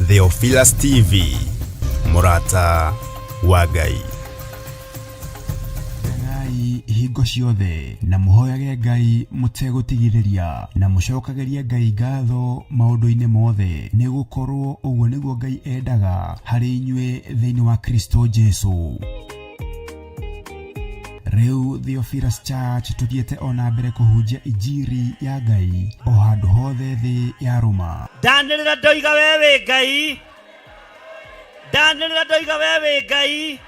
Theophilus TV, mũrata wa Ngai. Hoyagai hingo ciothe na mũhoyage Ngai mũtegũtigithĩria na mũcokagĩrie Ngai ngatho maũndũ-inĩ mothe, nĩ gũkorwo ũguo nĩguo Ngai endaga harĩ inyuĩ thĩinĩ wa Kristo Jesu. Rĩu Theophilus Church tũthiĩte o na mbere kũhunjia injiri ya Ngai o handũ hothe thĩ yarũma. Ndanĩrĩra ndoiga we wĩ Ngai, ndanĩrĩra ndoiga we wĩ Ngai,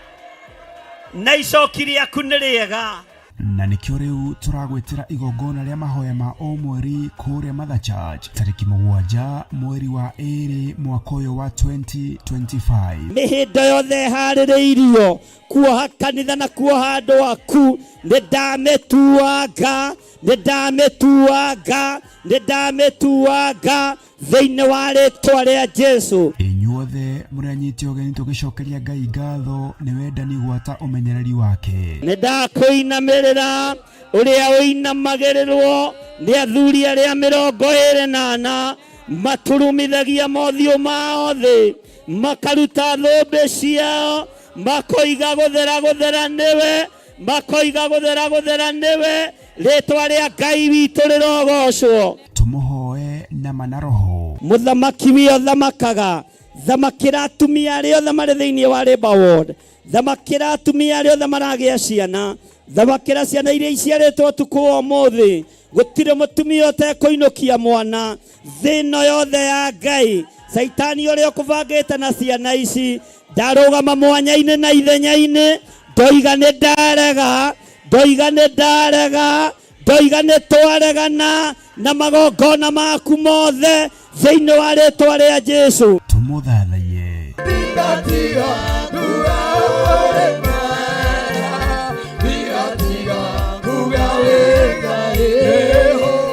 na icoki rĩaku nĩ rĩega. Na nĩkĩo rĩu tũragwĩtĩra igongona rĩa mahoya ma o mweri kũrĩa Mother Church tarĩki 7 mweri wa 2 mwaka ũyũ wa 2025. Mĩhĩndo yothe ĩharĩrĩirio kuoha kanitha na kuoha andũ aku, nĩ ndamĩtuanga, nĩ ndamĩtuanga, nĩ ndamĩtuanga thĩinĩ wa rĩtwa rĩa Jesu. Inyuothe mũrĩ anyiti ũgeni tũgĩcokeria Ngai ngatho nĩ wendani gwata ũmenyereri wake. Nĩ ndakũinamĩrĩra ũrĩa ũinamagĩrĩrwo nĩ athuri arĩa 24 maturumithagia mothiũ mao thĩ, makaruta thũmbĩ ciao, makoiga gũthera gũthera nĩwe, makoiga gũthera gũthera nĩwe, rĩtwa rĩa Ngai witũ rĩrogocwo. Tũmũhoe na ma na roho. Mũthamaki wĩ ũthamakaga, thamakĩra atumia arĩa othe marĩ thĩinĩ wa Labour Ward, thamakĩra atumia arĩa othe maragĩa ciana, thamakĩra ciana iria iciarĩtwo ũtukũ wa ũmũthĩ. Gũtirĩ mũtumia ũtekũinũkia mwana thĩ ĩno yothe ya Ngai. Caitani ũrĩa ũkũbangĩte na ciana ici, ndarũgama mwanya-inĩ na ithenya-inĩ, ndoiga nĩ ndarega, ndoiga nĩ ndarega, ndoiga nĩ twaregana na magongona maku mothe thĩinĩ wa rĩtwa rĩa Jesu. Tũmũthathaiye.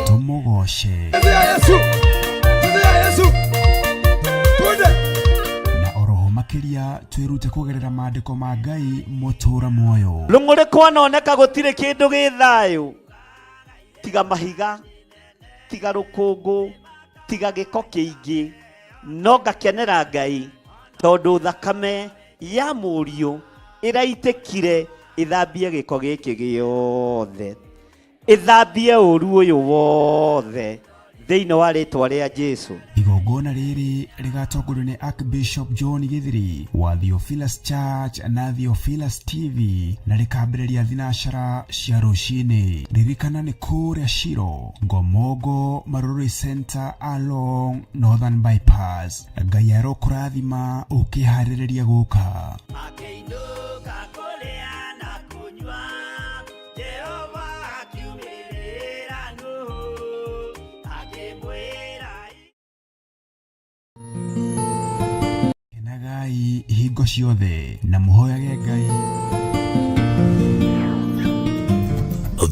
Tũmũgoce. Na oroho makĩria twĩrute kũgerera maandĩko ma Ngai mũtũra muoyo. Rũng'ũrĩ kwanoneka gũtirĩ kĩndũ gĩ thayũ tiga mahiga, tiga rũkũngũ, tiga gĩko kĩingĩ, no ngakenera Ngai tondũ thakame ya mũriũ ĩraitĩkire ĩthambie gĩko gĩkĩ gĩothe, ĩthambie ũru ũyũ wothe thĩinĩ wa rĩtwa rĩa Jesu. Igongona rĩrĩ rĩgatongorio nĩ Archbishop John Githiri wa Theophilus Church na Theophilus TV na rĩkambĩrĩria thinacara cia rũcinĩ. Ririkana nĩ kũrĩa Shiro, Ngomongo, Marurui Center along Northern Bypass. Ngai arokũrathima ũkĩharĩrĩria gũka. Makĩinũka kũrĩa na kũnyua, Jehova akiumĩrĩra Nuhu, akĩmwĩra. Kenagai hingo ciothe na mũhoyage Ngai.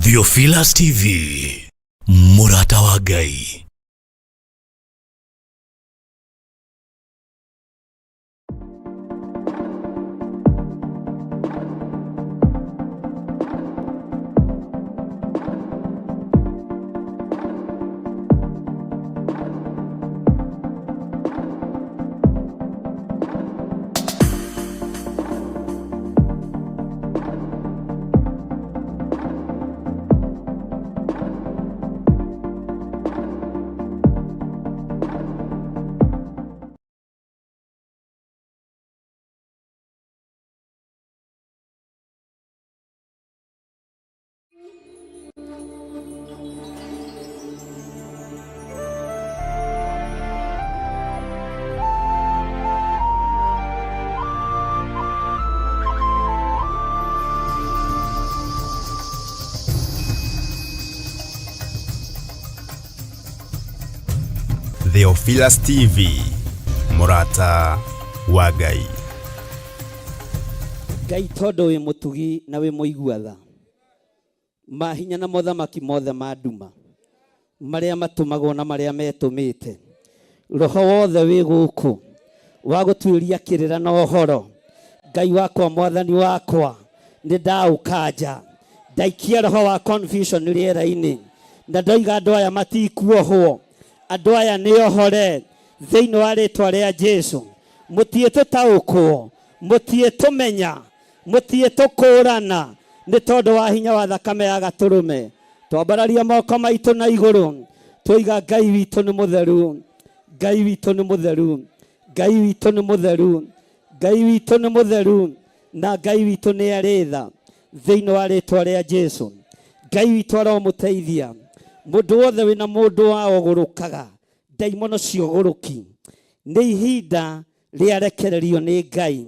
Theophilus TV, mũrata wa Ngai. Theophilus TV, mũrata wa Ngai. Ngai tondũ wĩ mũtugi na wĩ mũigua tha, mahinya na mothamaki mothe ma nduma marĩa matũmagwo na marĩa metũmĩte, roho wothe wĩ gũkũ wa gũtuĩria kĩrĩra na ũhoro, Ngai wakwa, mwathani wakwa, nĩ ndaũkanja, ndaikia roho wa confusion rĩera-inĩ, na ndoiga andũ aya matikuohwo, andũ aya nĩ ohore. Thĩinĩ wa rĩtwa rĩa Jesu, mũtiĩ tũtaũkwo, mũtiĩ tũmenya, mũtiĩ tũkũrana, nĩ tondũ wa hinya wa thakame ya gatũrũme. Twambararia moko maitũ na igũrũ, twoiga Ngai witũ nĩ mũtheru, Ngai witũ nĩ mũtheru, Ngai witũ nĩ mũtheru, Ngai witũ nĩ mũtheru, na Ngai witũ nĩ arĩ tha. Thĩinĩ wa rĩtwa rĩa Jesu, Ngai witũ aromũteithia. Mũndũ wothe wĩna mũndũ wao ũgũrũkaga, ndaimono cia ũgũrũki, nĩ ihinda rĩarekererio nĩ Ngai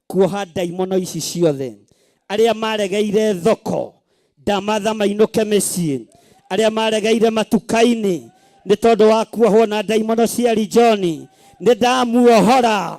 kuoha ndaimono ici ciothe. Arĩa maregeire thoko, ndamatha mainũke mĩciĩ. Arĩa maregeire matuka-inĩ nĩ tondũ wa kuohwo na ndaimono cia Rijoni, nĩ ndamuohora.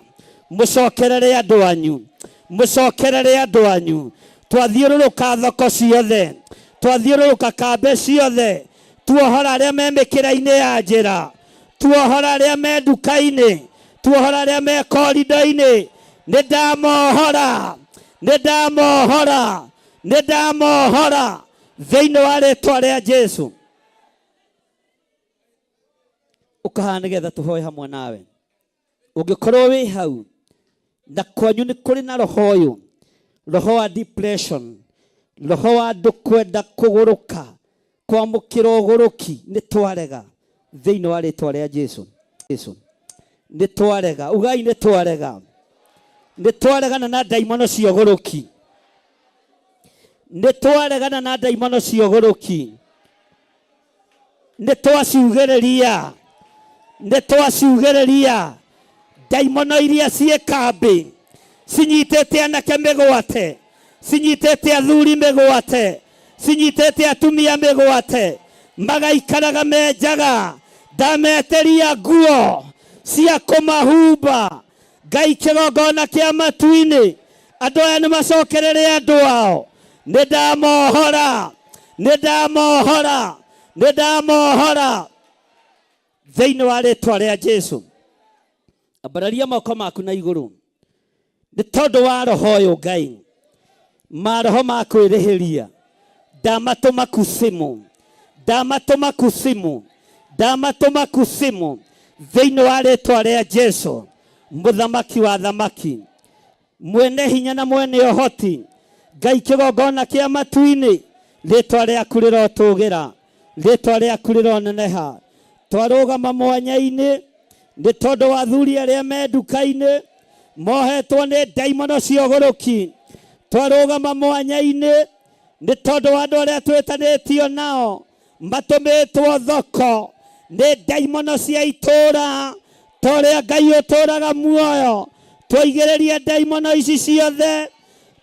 Mũcokerere andũ anyu, mũcokerere andũ anyu. Twathiũrũrũka thoko ciothe, twathiũrũrũka kambe ciothe, tuohora arĩa me mĩkĩra-inĩ ya njĩra, tuohora arĩa me nduka-inĩ, tuohora arĩa me korido-inĩ. Nĩ ndamohora, nĩ ndamohora, nĩ ndamohora thĩinĩ wa rĩtwa rĩa Jesu. Ũkahaha nĩgetha tũhoe hamwe nawe. Ũngĩkorwo wĩ hau na kwanyu nĩ kũrĩ na roho ũyũ, roho wa depression, roho wa andũ kwenda kũgũrũka, kwamũkĩra ũgũrũki, nĩ twarega thĩinĩ wa rĩtwa rĩa Jesu. Jesu, nĩ twarega. Ugai nĩ twarega, nĩ twaregana na ndaimono cia ũgũrũki, nĩ twaregana na ndaimono cia ũgũrũki, nĩ twaciugĩrĩria, nĩ twaciugĩrĩria. Ndaimono iria ciĩ kambĩ cinyitĩte anake mĩgwate, cinyitĩte athuri mĩgwate, cinyitĩte atumia mĩgwate, magaikaraga me njaga. Ndametĩria nguo cia kũmahumba. Ngai kĩgongona kĩa matu-inĩ, andũ aya nĩ macokerere andũ ao. Nĩ ndamohora, nĩ ndamohora, nĩ ndamohora thĩinĩ wa rĩtwa rĩa Jesu. Ambararia moko maku na igũrũ nĩ tondũ wa roho ũyũ Ngai, maroho ma kwĩrĩhĩria ndamatũma kusimu, ndamatũma kusimu, ndamatũma kusimu thĩinĩ wa rĩtwa rĩa Jesu, mũthamaki wa thamaki, mwene hinya na mwene ũhoti. Ngai kĩgongona kĩa matu-inĩ, rĩtwa rĩaku rĩrotũgĩra, rĩtwa rĩaku rĩroneneha. Twarũgama mwanya-inĩ nĩ tondũ wa athuri arĩa me nduka-inĩ mohetwo nĩ ndaimono cia ũgũrũki. Twarũgama mwanya-inĩ nĩ tondũ wa andũ arĩa twĩtanĩtio nao matũmĩtwo thoko nĩ ndaimono cia itũũra. Ta ũrĩa Ngai ũtũũraga muoyo, twaigĩrĩria ndaimono ici ciothe,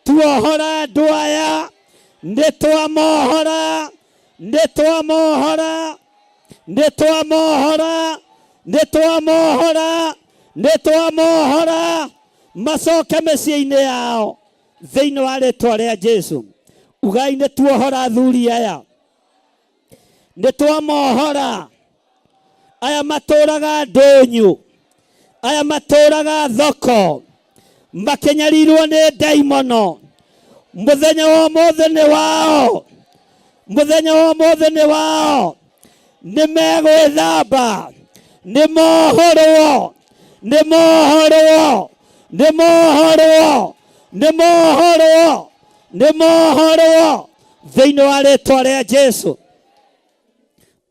tuohora andũ aya. Nĩ twamohora, nĩ twamohora, nĩ twamohora, nĩ twamohora, nĩ twamohora, macoke mĩciĩ-inĩ yao thĩinĩ wa rĩtwa rĩa Jesu. Ugai nĩ tuohora athuri aya, nĩ twamohora. Aya matũraga ndũnyũ, aya matũraga thoko, makĩnyarirwo nĩ ndaimono. Mũthenya wa ũmũthĩ nĩ wao, mũthenya wa ũmũthĩ nĩ wao. Nĩ megwĩthamba, nĩ mohorwo, nĩ mohorwo, nĩ mohorwo, nĩ mohorwo, nĩ mohorwo thĩinĩ wa rĩtwa rĩa Jesu.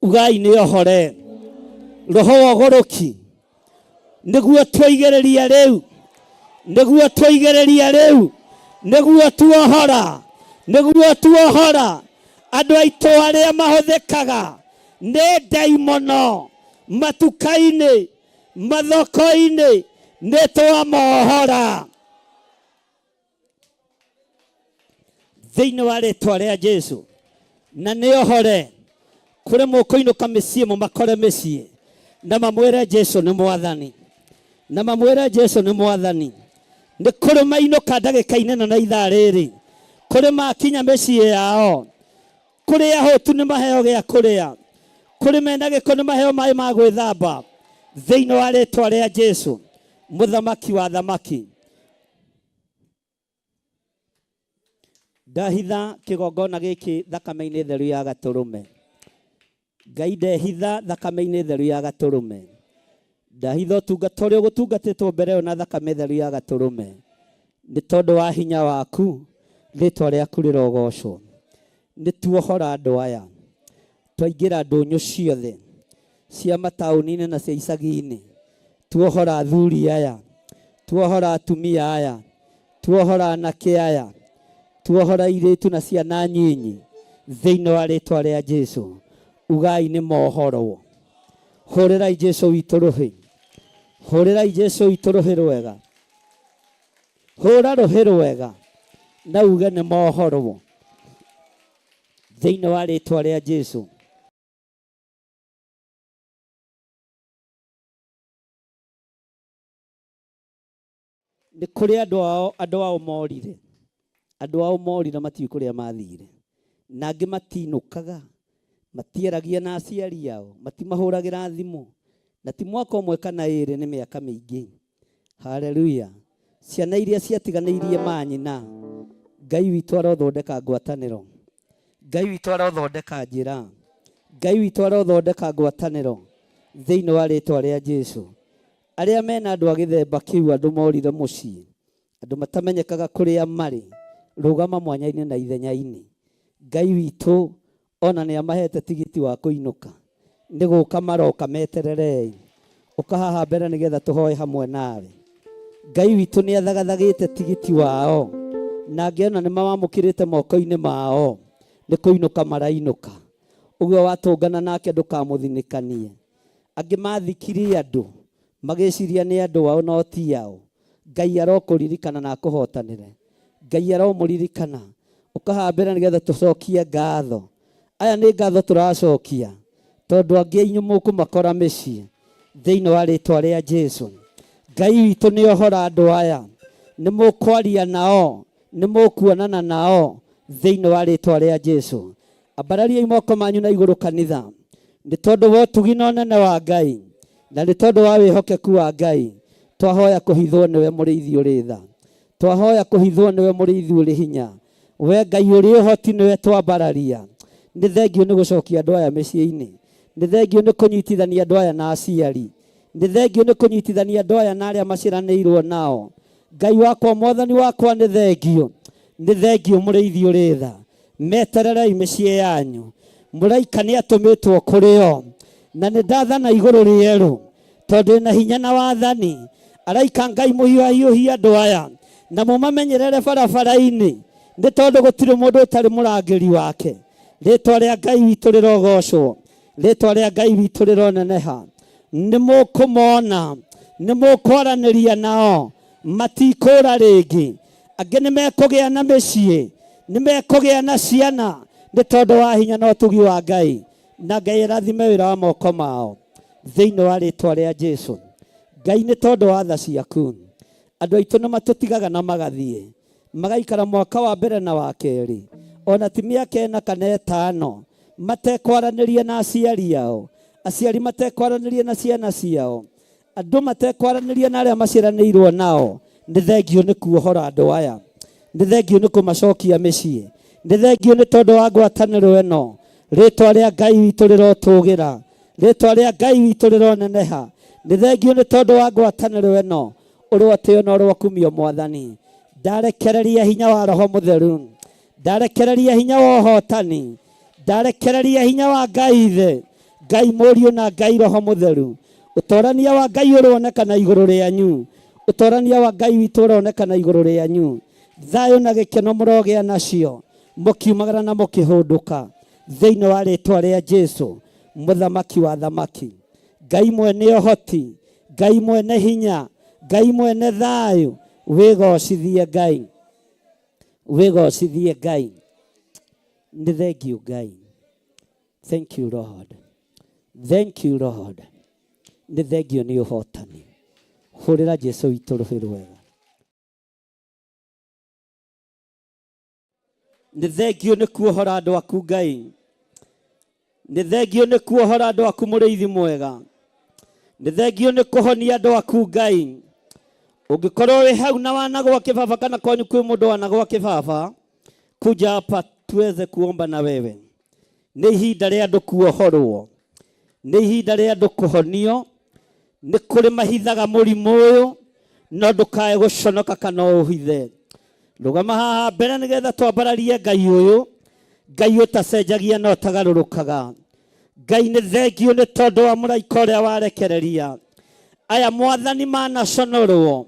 Ugai nĩ ohore roho wa ũgũrũki, nĩguo twaigĩrĩria rĩu, nĩguo twaigĩrĩria rĩu, nĩguo tuohora, nĩguo tuohora andũ aitũ arĩa mahũthĩkaga nĩ ndaimono matuka-inĩ, mathoko-inĩ, nĩ twamohora thĩinĩ wa rĩtwa rĩa Jesu. Na nĩ ohore kũrĩ mũkũinũka mĩciĩ, mũmakore mĩciĩ na mamwĩre Jesu nĩ mwathani, na mamwĩre Jesu nĩ mwathani. Nĩ kũrĩ mainũka ndagĩka-inĩ ĩno na ithaa rĩrĩ, kũrĩ makinya mĩciĩ yao, kũrĩ ahũtu nĩ maheo gĩa kũrĩa, kũrĩ mena gĩko nĩ maheo maĩ ma gwĩthamba thĩinĩ wa rĩtwa rĩa Jesu, mũthamaki wa thamaki. Ndahitha kĩgongona gĩkĩ thakame-inĩ theru ya gatũrũme. Ngai ndehitha thakame-inĩ theru ya gatũrũme. Ndahitha ũtungata ũrĩa ũgũtungatĩtwo mbere ĩyo na thakame theru ya gatũrũme. Nĩ tondũ wa hinya waku, rĩtwa rĩaku rĩrogocwo. Nĩ tuohora andũ aya. Twaingĩra ndũnyũ ciothe cia mataũni-inĩ na cia icagi-inĩ. Tuohora athuri aya, tuohora atumia aya, tuohora anake aya, tuohora airĩtu na ciana nyinyi thĩinĩ wa rĩtwa rĩa Jesu. Ugai nĩ mohorwo. Hũrĩrai Jesu witũ rũhĩ. Hũrĩrai Jesu witũ rũhĩ rwega. Hũra rũhĩ rwega na uge nĩ mohorwo thĩinĩ wa rĩtwa rĩa Jesu. Nĩ kũrĩ andũ ao andũ ao morire andũ ao morire matiũĩ kũrĩa mathire na angĩ matinũkaga matiaragia na aciari ao matimahũragĩra thimũ na ti mwaka ũmwe kana ĩrĩ nĩ mĩaka mĩingĩ haleluya ciana iria ciatiganĩirie manyina Ngai witũ arothondeka ngwatanĩro Ngai witũ arothondeka njĩra Ngai witũ arothondeka ngwatanĩro thĩinĩ wa rĩtwa rĩa Jesu Arĩa mena andũ a gĩthemba kĩu, andũ morire mũciĩ, andũ matamenyekaga kũrĩa marĩ, rũgama mwanya-inĩ na ithenya-inĩ. Ngai witũ ona nĩ amahete tigiti wa kũinũka. Nĩ gũka maroka, metererei. Ũka haha mbere nĩgetha tũhoe hamwe nawe. Ngai witũ nĩ athagathagĩte tigiti wao, na ngĩona nĩ mawamũkĩrĩte moko-inĩ mao, nĩ kũinũka marainũka. Ũguo watũngana nake ndũkamũthinĩkanie. Angĩ mathikirie andũ magĩciria nĩ andũ ao no ti ao. Ngai arokũririkana na akũhotanĩre. Ngai aromũririkana. Ũka haha mbere nĩgetha tũcokie ngatho. Aya nĩ ngatho tũracokia tondũ angĩ ainyu mũkũmakora mĩciĩ thĩinĩ wa rĩtwa rĩa Jesu. Ngai witũ nĩ ohora andũ aya. Nĩ mũkwaria nao, nĩ mũkuonana nao thĩinĩ wa rĩtwa rĩa Jesu. Ambarariai moko manyu na igũrũ kanitha, nĩ tondũ wa ũtugi na ũnene wa Ngai, na nĩ tondũ wa wĩhokeku wa Ngai, twahoya kũhithwo nĩwe mũrĩithi ũrĩ tha. Twahoya kũhithwo nĩwe mũrĩithi ũrĩ hinya. We Ngai ũrĩ ũhoti nĩwe twambararia. Nĩ thengiũ nĩ gũcokia andũ aya mĩciĩ-inĩ. Nĩ thengiũ nĩ kũnyitithania andũ aya na aciari. Nĩ thengiũ nĩ kũnyitithania andũ aya na arĩa maciranĩirwo nao. Ngai wakwa, Mwathani wakwa, nĩ thengiũ. Nĩ thengiũ mũrĩithi ũrĩ tha. Metererei mĩciĩ yanyu. Mũraika nĩ atũmĩtwo kũrĩ o. Na nĩ ndathana igũrũ rĩerũ, tondũ ĩna hinya na wathani. Araika Ngai mũhiũhahiũhie andũ aya, na mũmamenyerere barabara-inĩ, nĩ tondũ gũtirĩ mũndũ ũtarĩ mũrangĩri wake. Rĩtwa rĩa Ngai witũ rĩrogocwo. Rĩtwa rĩa Ngai witũ rĩroneneha. Nĩ mũkũmona, nĩ mũkwaranĩria nao, matikũra rĩngĩ. Angĩ nĩ mekũgĩa na mĩciĩ, nĩ mekũgĩa na ciana, nĩ tondũ wa hinya na ũtugi wa Ngai. Na Ngai arathime wĩra wa moko mao thĩinĩ wa rĩtwa rĩa Jesu. Ngai nĩ tondũ wa tha ciaku, andũ aitũ nĩ matũtigaga na magathiĩ magaikara mwaka wa mbere na wa kerĩ, ona ti mĩaka ĩna kana ĩtano, matekwaranĩria na aciari ao, aciari matekwaranĩria na ciana ciao, andũ matekwaranĩria na arĩa maciaranĩirwo nao. Nĩ thengiũ nĩ kuohora andũ aya, nĩ thengiũ nĩ kũmacokia mĩciĩ, nĩ thengiũ nĩ tondũ wa ngwatanĩro ĩno. Rĩtwa rĩa Ngai witũ rĩrotũgĩra, rĩtwa rĩa Ngai witũ rĩroneneha. Nĩ thengiũ nĩ tondũ wa ngwatanĩro ĩno. Ũrwatĩo na ũrwakumio Mwathani. Ndarekereria hinya wa Roho Mũtheru, ndarekereria hinya wa ũhotani, ndarekereria hinya wa Ngai Ithe, Ngai Mũriũ na Ngai Roho Mũtheru. Ũtorania wa Ngai ũronekana igũrũ rĩanyu, ũtorania wa Ngai witũ ũronekana igũrũ rĩanyu. Thayũ na gĩkeno mũrogĩa nacio mũkiumagara na mũkĩhũndũka thĩinĩ wa rĩtwa rĩa Jesu, Mũthamaki wa thamaki. Ngai mwene ũhoti, Ngai mwene hinya, Ngai mwene thayũ, wĩgocithie Ngai, wĩgocithie Ngai. Nĩ thengiũ Ngai. Thank you Lord. Thank you Lord. Nĩ thengiũ nĩ ũhotani. Hũrĩra Jesu witũ rũhĩ rwega. Nĩ thengiũ nĩ kuohora andũ aku Ngai. Nĩ thengiũ nĩ kuohora andũ aku mũrĩithi mwega. Nĩ thengiũ nĩ kũhonia andũ aku Ngai. Ũngĩkorwo wĩ hau na wanagwa kĩbaba kana kwanyu kwĩ mũndũ wanagwa kĩbaba, kuja hapa tuweze kuomba na wewe. Nĩ ihinda rĩa andũ kuohorwo, nĩ ihinda rĩa andũ kũhonio, Nĩ kũrĩ mahithaga mũrimũ ũyũ, no ndũkae gũconoka kana ũhithe. Rũgama haha mbere nĩgetha twambararie Ngai ũyũ, Ngai ũtacenjagia na ũtagarũrũkaga. Ngai nĩ thengiũ nĩ tondũ wa mũraika ũrĩa warekereria. Aya mwathani manaconorwo,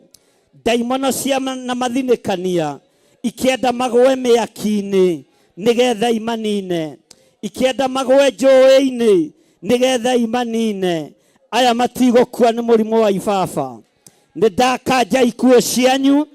ndaimono cia na mathinĩkania ikĩenda magwe mĩaki-inĩ nĩgetha imanine, ikĩenda magwe njũĩ-inĩ nĩgetha imanine. Aya matigũkua nĩ mũrimũ wa ibaba. Nĩ ndakanja ikuũ cianyu,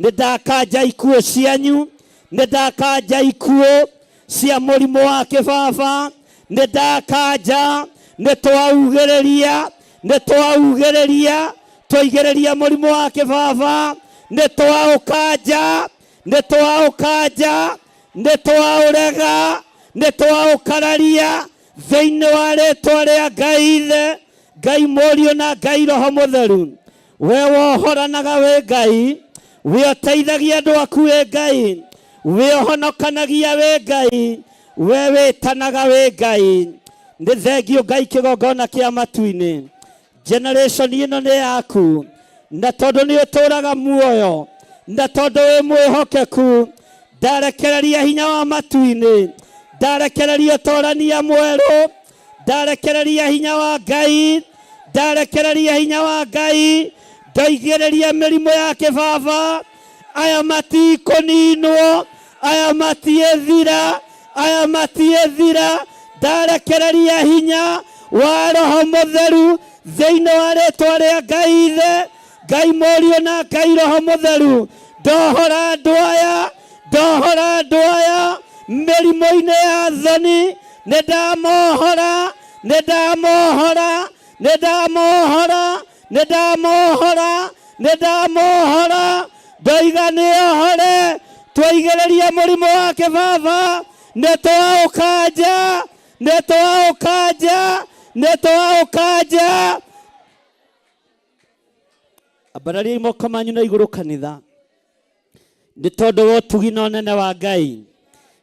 nĩ ndakanja ikuũ cianyu, nĩ ndakanja ikuũ cia mũrimũ wa kĩbaba, nĩ ndakanja, nĩ twaugĩrĩria, nĩ twaugĩrĩria, twaigĩrĩria mũrimũ wa kĩbaba, nĩ twaũkanja, nĩ twaũkanja, nĩ twaũrega, nĩ twaũkararia thĩinĩ wa rĩtwa rĩa Ngai Ithe, Ngai Mũriũ na Ngai Roho Mũtheru. We wohoranaga wĩ Ngai, we ũteithagia andũ aku wĩ Ngai, we ũhonokanagia wĩ Ngai, we wĩtanaga wĩ Ngai. Nĩ thengiũ Ngai kĩgongona kĩa matu-inĩ. Generation ĩno nĩ yaku, na tondũ nĩ ũtũraga muoyo, na tondũ wĩ mwĩhokeku, ndarekereria hinya wa matu-inĩ, ndarekereria ũtorania mwerũ, ndarekereria hinya wa Ngai, ndarekereria hinya wa Ngai, ndoigĩrĩria mĩrimũ ya kĩbaba, aya matikũninwo, aya matiĩthira, aya matiĩthira, ndarekereria hinya wa Roho Mũtheru thĩinĩ wa rĩtwa rĩa Ngai Ithe, Ngai Mũriũ na Ngai Roho Mũtheru. Ndohora andũ aya, ndohora andũ aya mĩrimũ-inĩ ya thoni, nĩ ndamohora, nĩ ndamohora, nĩ ndamohora, nĩ ndamohora, nĩ ndamohora. Ndoiga nĩ ohore, twaigĩrĩria mũrimũ wa kĩbaba, nĩ twaũkanja, nĩ twaũkanja, nĩ twaũkanja. Ambarariai moko manyu na igũrũ kanitha, nĩ tondũ wa ũtugi na ũnene wa Ngai,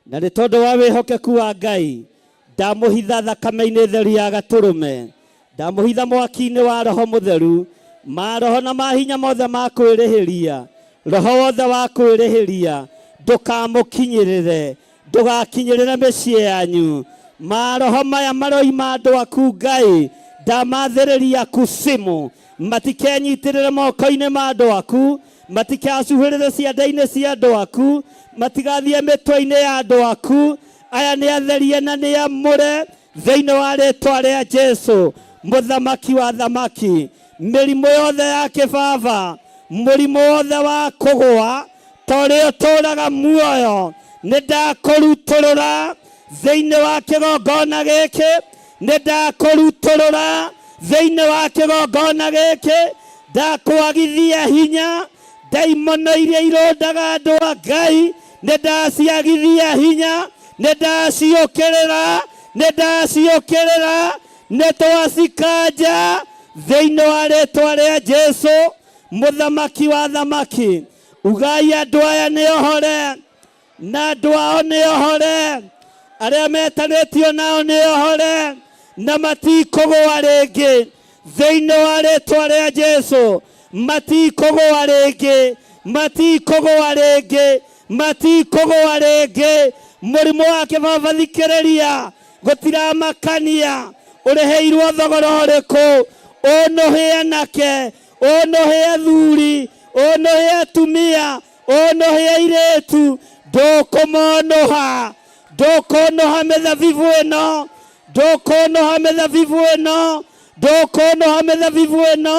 na nĩ tondũ wa wĩhokeku wa Ngai, ndamũhitha thakame-inĩ theru ya gatũrũme, ndamũhitha mwaki-inĩ wa Roho Mũtheru, maroho na mahinya mothe ma kwĩrĩhĩria, roho wothe wa kwĩrĩhĩria ndũkamũkinyĩrĩre, ndũgakinyĩrĩre mĩciĩ yanyu. Maroho maya maroima andũ aku Ngai, ndamathĩrĩria kusimu, matikenyitĩrĩre moko-inĩ ma andũ aku, matikacuhĩrĩre ciande-inĩ cia andũ aku, matigathiĩ mĩtwe-inĩ ya andũ aku. Aya nĩ atherie na nĩ amũre thĩinĩ wa rĩtwa rĩa Jesu, mũthamaki wa thamaki. Mĩrimũ yothe ya kĩbaba, mũrimũ wothe wa kũgũa, ta ũrĩa ũtũũraga muoyo, nĩ ndakũrutũrũra thĩinĩ wa kĩgongona gĩkĩ, nĩ ndakũrutũrũra thĩinĩ wa kĩgongona gĩkĩ, ndakwagithia hinya ndaimono iria irũndaga andũ a Ngai, nĩ ndaciagithia hinya, nĩ ndaciũkĩrĩra, nĩ ndaciũkĩrĩra, nĩ twacikanja thĩinĩ wa rĩtwa rĩa Jesu, mũthamaki wa thamaki. Ugai andũ aya nĩ ohore, na andũ ao nĩ ohore, arĩa metanĩtio nao nĩ ohore, na matikũgũa rĩngĩ thĩinĩ wa rĩtwa rĩa Jesu. Matikũgũa rĩngĩ, matikũgũa rĩngĩ, matikũgũa rĩngĩ. Mũrimũ wa kĩbaba thikĩrĩria, gũtiramakania ũrĩhĩirwo thogora ũrĩkũ, ũnũhĩ anake, ũnũhĩ athuri, ũnũhĩ atumia, ũnũhĩ airĩtu, ndũkũmonũha, ndũkũnũha mĩthabibũ ĩno, ndũkũnũha mĩthabibũ ĩno, ndũkũnũha mĩthabibũ ĩno,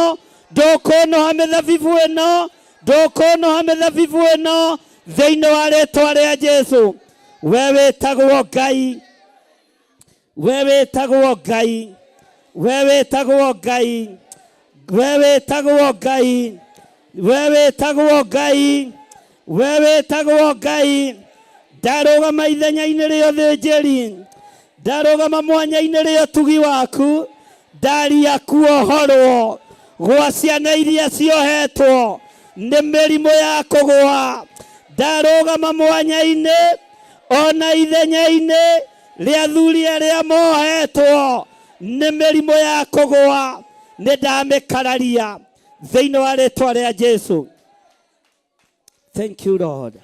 ndũkũnũha mĩthabibũ ĩno, ndũkũnũha mĩthabibũ ĩno thĩinĩ wa rĩtwa rĩa Jesu. We wĩtagwo Ngai, we wĩtagwo Ngai, we wĩtagwo Ngai, we wĩtagwo Ngai, we wĩtagwo Ngai, we wĩtagwo Ngai. Ndarũgama ithenya-inĩ rĩa ũthĩnjĩri, ndarũgama mwanya-inĩ rĩa ũtugi waku, ndaria kuohorwo gwa ciana iria ciohetwo nĩ mĩrimũ ya kũgũa. Ndarũgama mwanya-inĩ ona ithenya-inĩ rĩa athuri arĩa mohetwo nĩ mĩrimũ ya kũgũa. Nĩ ndamĩkararia thĩinĩ wa rĩtwa rĩa Jesu. Thank you Lord.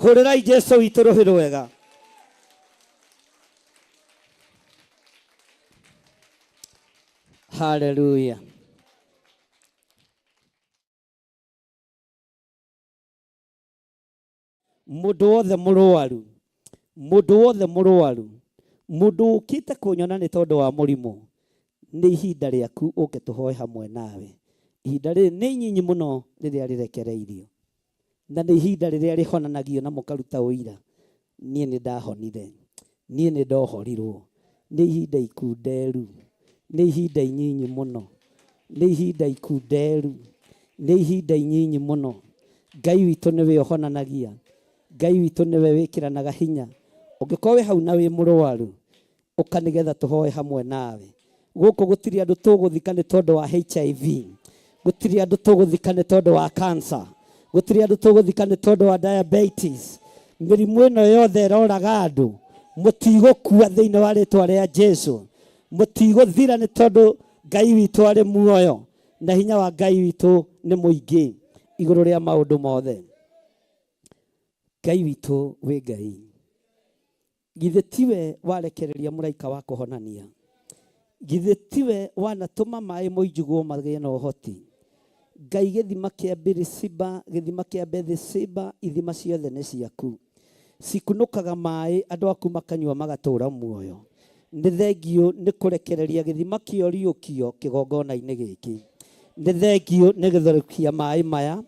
Hũrĩrai Jesu witũ rũhĩ rwega. Hallelujah. Mũndũ wothe mũrwaru, mũndũ wothe mũrwaru, mũndũ ũkĩte kũnyona nĩ tondũ wa mũrimũ, nĩ ihinda rĩaku ũke tũhoe hamwe nawe. Ihinda rĩrĩ nĩ inyinyi mũno rĩrĩa rĩrekereirio, na nĩ ihinda rĩrĩa rĩhonanagio na mũkaruta ũira, niĩ nĩ ndahonire, niĩ nĩ ndohorirwo. Nĩ ihinda ikunderu, nĩ ihinda inyinyi mũno, nĩ ihinda ikunderu, nĩ ihinda inyinyi mũno. Ngai witũ nĩwe ũhonanagia, Ngai witũ nĩwe wĩkĩranaga hinya. Ũngĩkorwo wĩ hau na wĩ mũrwaru, ũka nĩgetha tũhoe hamwe nawe. Gũkũ gũtirĩ andũ tũgũthika nĩ tondũ wa HIV, gũtirĩ andũ tũgũthika nĩ tondũ wa cancer, gũtirĩ andũ tũgũthika nĩ tondũ wa diabetes. Mĩrimũ ĩno yothe ĩroraga andũ, mũtigũkua thĩinĩ wa rĩtwa rĩa Jesu. Mũtigũthira nĩ tondũ Ngai witũ arĩ muoyo na hinya wa Ngai witũ nĩ mũingĩ igũrũ rĩa maũndũ mothe. Ngai witũ wĩ Ngai. Githĩ tiwe warekereria mũraika wa kũhonania? Githĩ tiwe wanatũma maĩ moinjugwo magĩe na ũhoti? Ngai gĩthima kĩa Birisiba, gĩthima kĩa Bethisiba, ithima ciothe nĩ ciaku. Cikunũkaga maĩ andũ aku makanyua magatũũra muoyo. Nĩ thengiũ nĩ kũrekereria gĩthima kĩa ũriũkio kĩgongona-inĩ gĩkĩ. Nĩ thengiũ nĩ gũtherũkia maĩ maya.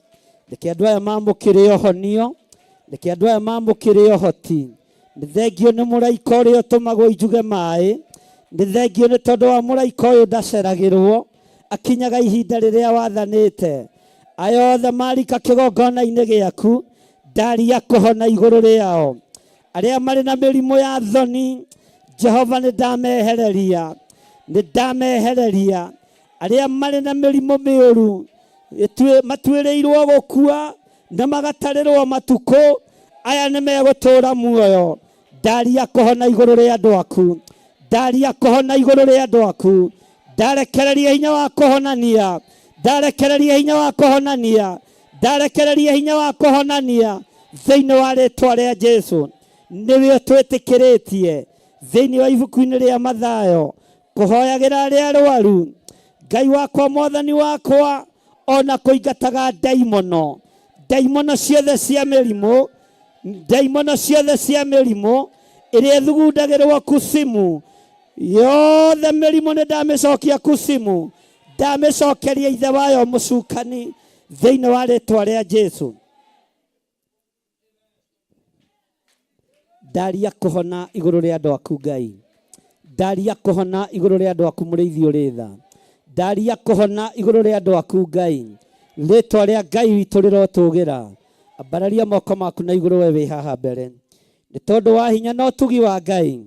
Reke andũ aya mamũkĩre ũhonio. Reke andũ aya mamũkĩre ũhoti. Nĩ thengiũ nĩ mũraika ũrĩa ũtũmagwo injuge maĩ. Nĩ thengiũ nĩ tondũ wa mũraika ũyũ ndaceragĩrwo. Akinyaga ihinda rĩrĩa wathanĩte. Aya othe marika kĩgongona-inĩ gĩaku, ndaria kũhona igũrũ rĩao. Arĩa marĩ na mĩrimũ ya thoni, Jehova nĩ ndamehereria, nĩ ndamehereria. Arĩa marĩ na mĩrimũ mĩũru, matuĩrĩirwo gũkua na magatarĩrwo matukũ, aya nĩ megũtũũra muoyo. Ndaria kũhona igũrũ rĩa andũ aku, ndaria kũhona igũrũ rĩa andũ aku. Ndarekereria hinya wa kũhonania, ndarekereria hinya wa kũhonania, ndarekereria hinya wa kũhonania thĩinĩ wa rĩtwa rĩa Jesu. Nĩwe ũtwĩtĩkĩrĩtie thĩinĩ wa ibuku-inĩ rĩa Mathayo kũhoyagĩra arĩa arwaru. Ngai wakwa, Mwathani wakwa, ona kũingataga ndaimono, ndaimono ciothe cia mĩrimũ, ndaimono ciothe cia mĩrimũ ĩrĩa ĩthugundagĩrwo kusimu, yothe mĩrimũ nĩ ndamĩcokia kusimu, ndamĩcokeria ithe wayo mũcukani thĩinĩ wa rĩtwa rĩa Jesu. Ndaria kũhona igũrũ rĩa andũ aku Ngai. Ndaria kũhona igũrũ rĩa andũ aku mũrĩithi ũrĩ tha. Ndaria kũhona igũrũ rĩa andũ aku Ngai. Rĩtwa rĩa Ngai witũ rĩrotũgĩra. Ambararia moko maku na igũrũ we wĩ haha mbere. Nĩ tondũ wa hinya na ũtugi wa Ngai,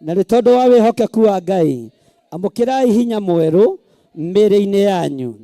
na nĩ tondũ wa wĩhokeku wa Ngai, amũkĩrai hinya mwerũ mĩĩrĩ-inĩ yanyu.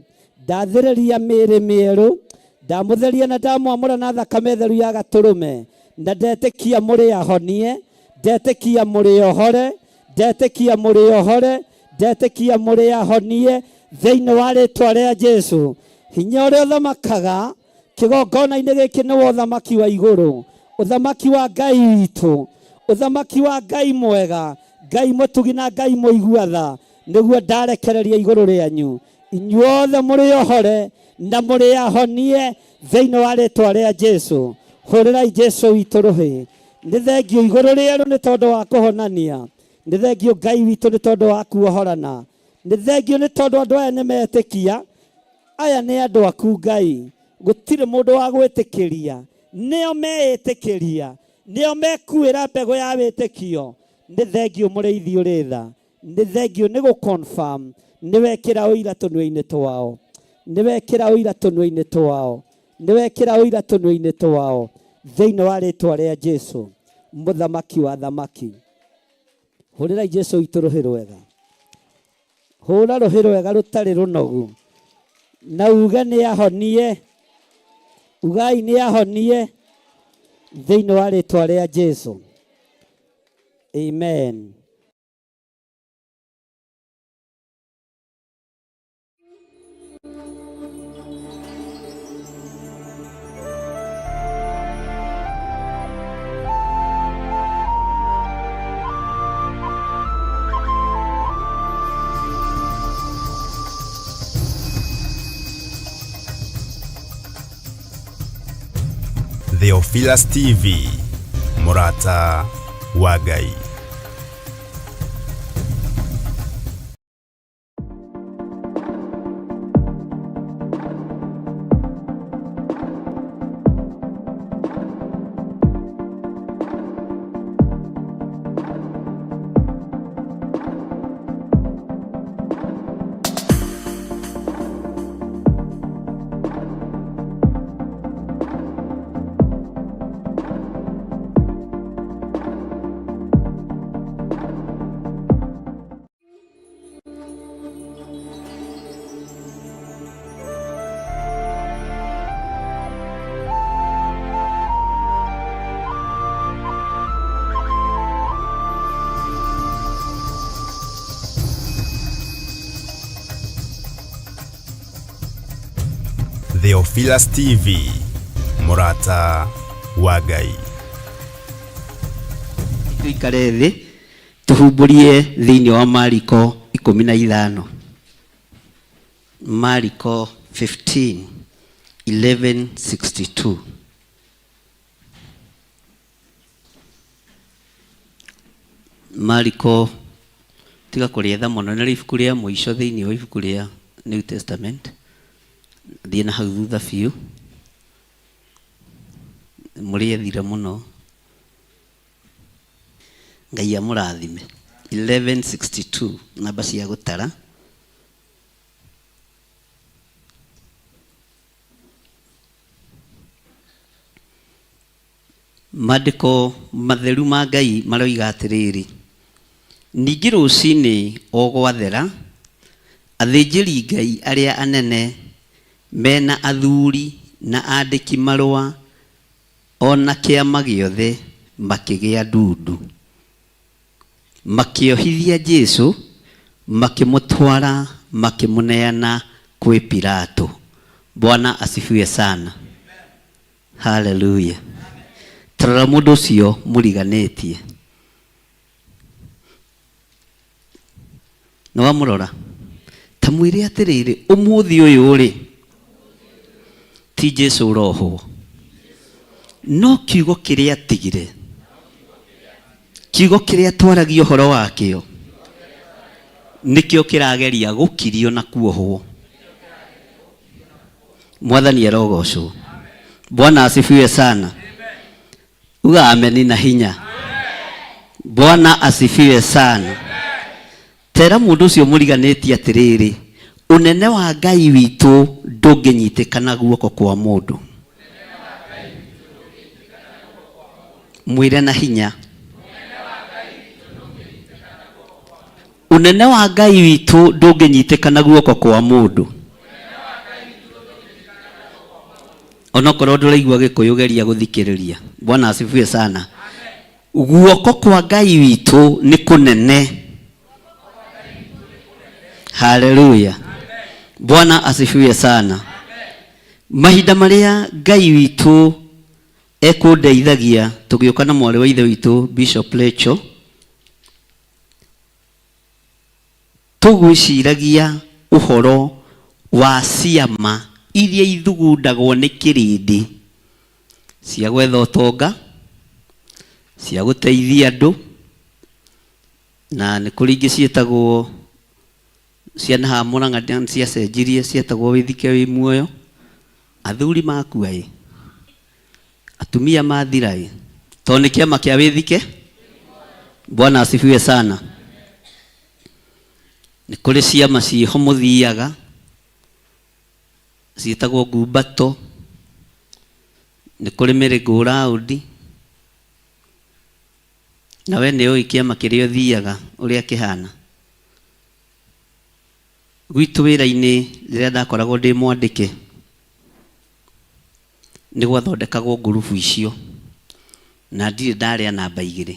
Ndathĩrĩria mĩĩrĩ mĩerũ, ndamũtheria na ndamwamũra na thakame theru ya gatũrũme, na ndetĩkia mũrĩ ahonie, ndetĩkia mũrĩ ohore, ndetĩkia mũrĩ ohore, ndetĩkia mũrĩ ahonie thĩinĩ wa rĩtwa rĩa Jesu. Hinya ũrĩa ũthamakaga kĩgongona-inĩ gĩkĩ nĩ wa ũthamaki wa igũrũ, ũthamaki wa Ngai witũ, ũthamaki wa Ngai mwega, Ngai mũtugi na Ngai mũigua tha, nĩguo ndarekereria igũrũ rĩanyu inyuothe mũrĩ ohore na mũrĩ ahonie thĩinĩ wa rĩtwa rĩa Jesu. Hũrĩrai Jesu witũ rũhĩ. Nĩ thengio igũrũ rĩerũ nĩ tondũ wa kũhonania. Nĩ thengio Ngai witũ nĩ tondũ wa kuohorana. Nĩ thengio nĩ tondũ andũ aya nĩ metĩkia. Aya nĩ andũ aku Ngai. Gũtirĩ mũndũ wa gwĩtĩkĩria. Nĩo meĩtĩkĩria. Nĩo mekuĩra mbegũ ya wĩtĩkio. Nĩ thengio mũrĩithi ũrĩ tha. Nĩ thengio nĩ gũ confirm. Nĩ wekĩra ũira tũnua-inĩ twao. Nĩ wekĩra ũira tũnua-inĩ twao. Nĩ wekĩra ũira tũnua-inĩ twao. Thĩinĩ wa rĩtwa rĩa Jesu, Mũthamaki wa athamaki. Hũrĩrai Jesu witũ rũhĩ rwega. Hũra rũhĩ rwega rũtarĩ rũnogu. Na uge nĩ ahonie. Ugai nĩ ahonie. Thĩinĩ wa rĩtwa rĩa Jesu. Amen. Theophilus TV, mũrata wa Ngai. Theophilus TV, mũrata wa Ngai. Tuikare thĩ tũhumbũrie thĩinĩ wa Mariko 15, Mariko 15 1162. Mariko tiga kũrĩetha mũno, nĩ ibuku rĩa mũico thĩinĩ wa ibuku rĩa New Testament. Thiĩ na hau thutha biũ, mũrĩethire mũno. Ngai amũrathime. 1162 namba cia gũtara. Maandĩko matheru ma Ngai maroiga atĩrĩrĩ, ningĩ rũcinĩ o gwathera, athĩnjĩri Ngai arĩa anene mena athuri na andĩki marũa o na kĩama gĩothe makĩgĩa ndundu. Makĩohithia Jesu, makĩmũtwara makĩmũneana kwĩ Pilato. Bwana asifiwe sana. Haleluya. Tarora mũndũ ũcio mũriganĩtie. Nĩ wamũrora? Ta mwĩre atĩrĩrĩ, ũmũthĩ ũyũ rĩ, ti Jesu ũrohwo, no kiugo kĩrĩa atigire, kiugo kĩrĩa twaragia ũhoro wakĩo, nĩkĩo kĩrageria gũkirio na kuohwo. Mwathani arogocwo. Bwana asifiwe sana. Uga ameni na hinya. Bwana asifiwe sana. Tera mũndũ ũcio mũriganĩtie atĩrĩrĩ, ũnene wa Ngai witũ ndũngĩnyitĩkana guoko kwa mũndũ. Mwĩre na hinya. Ũnene wa Ngai witũ ndũngĩnyitĩkana guoko kwa mũndũ. Onokorwo ndũraigua Gĩkũyũ geria gũthikĩrĩria. Bwana asifiwe sana. Guoko kwa Ngai witũ nĩ kũnene. Haleluya. Bwana asifiwe sana. Mahinda marĩa Ngai witũ ekũndeithagia tũgĩũka na mwarĩ wa ithe witũ Bishop Rachel, tũgwĩciragia ũhoro wa ciama iria ithugundagwo nĩ kĩrĩndĩ cia gwetha ũtonga, cia gũteithia andũ, na nĩ kũrĩ ingĩ ciĩtagwo cia nahaha Mũrang'a ciacenjirie cietagwo wĩthike wĩ muoyo. Athuri makua ĩ, atumia mathira ĩ, tondũ nĩ kĩama kĩa wĩthike. Bwana asifiwe sana. Nĩ kũrĩ ciama ciĩho mũthiaga ciĩtagwo ngumbato, nĩ kũrĩ merry-go-round, na we nĩ ũĩ kĩama kĩrĩa ũthiaga ũrĩa kĩhana. Gwitũ wĩra-inĩ rĩrĩa ndakoragwo ndĩ mwandĩke, nĩ gwathondekagwo ngurubu icio, na ndirĩ ndarĩa namba igĩrĩ.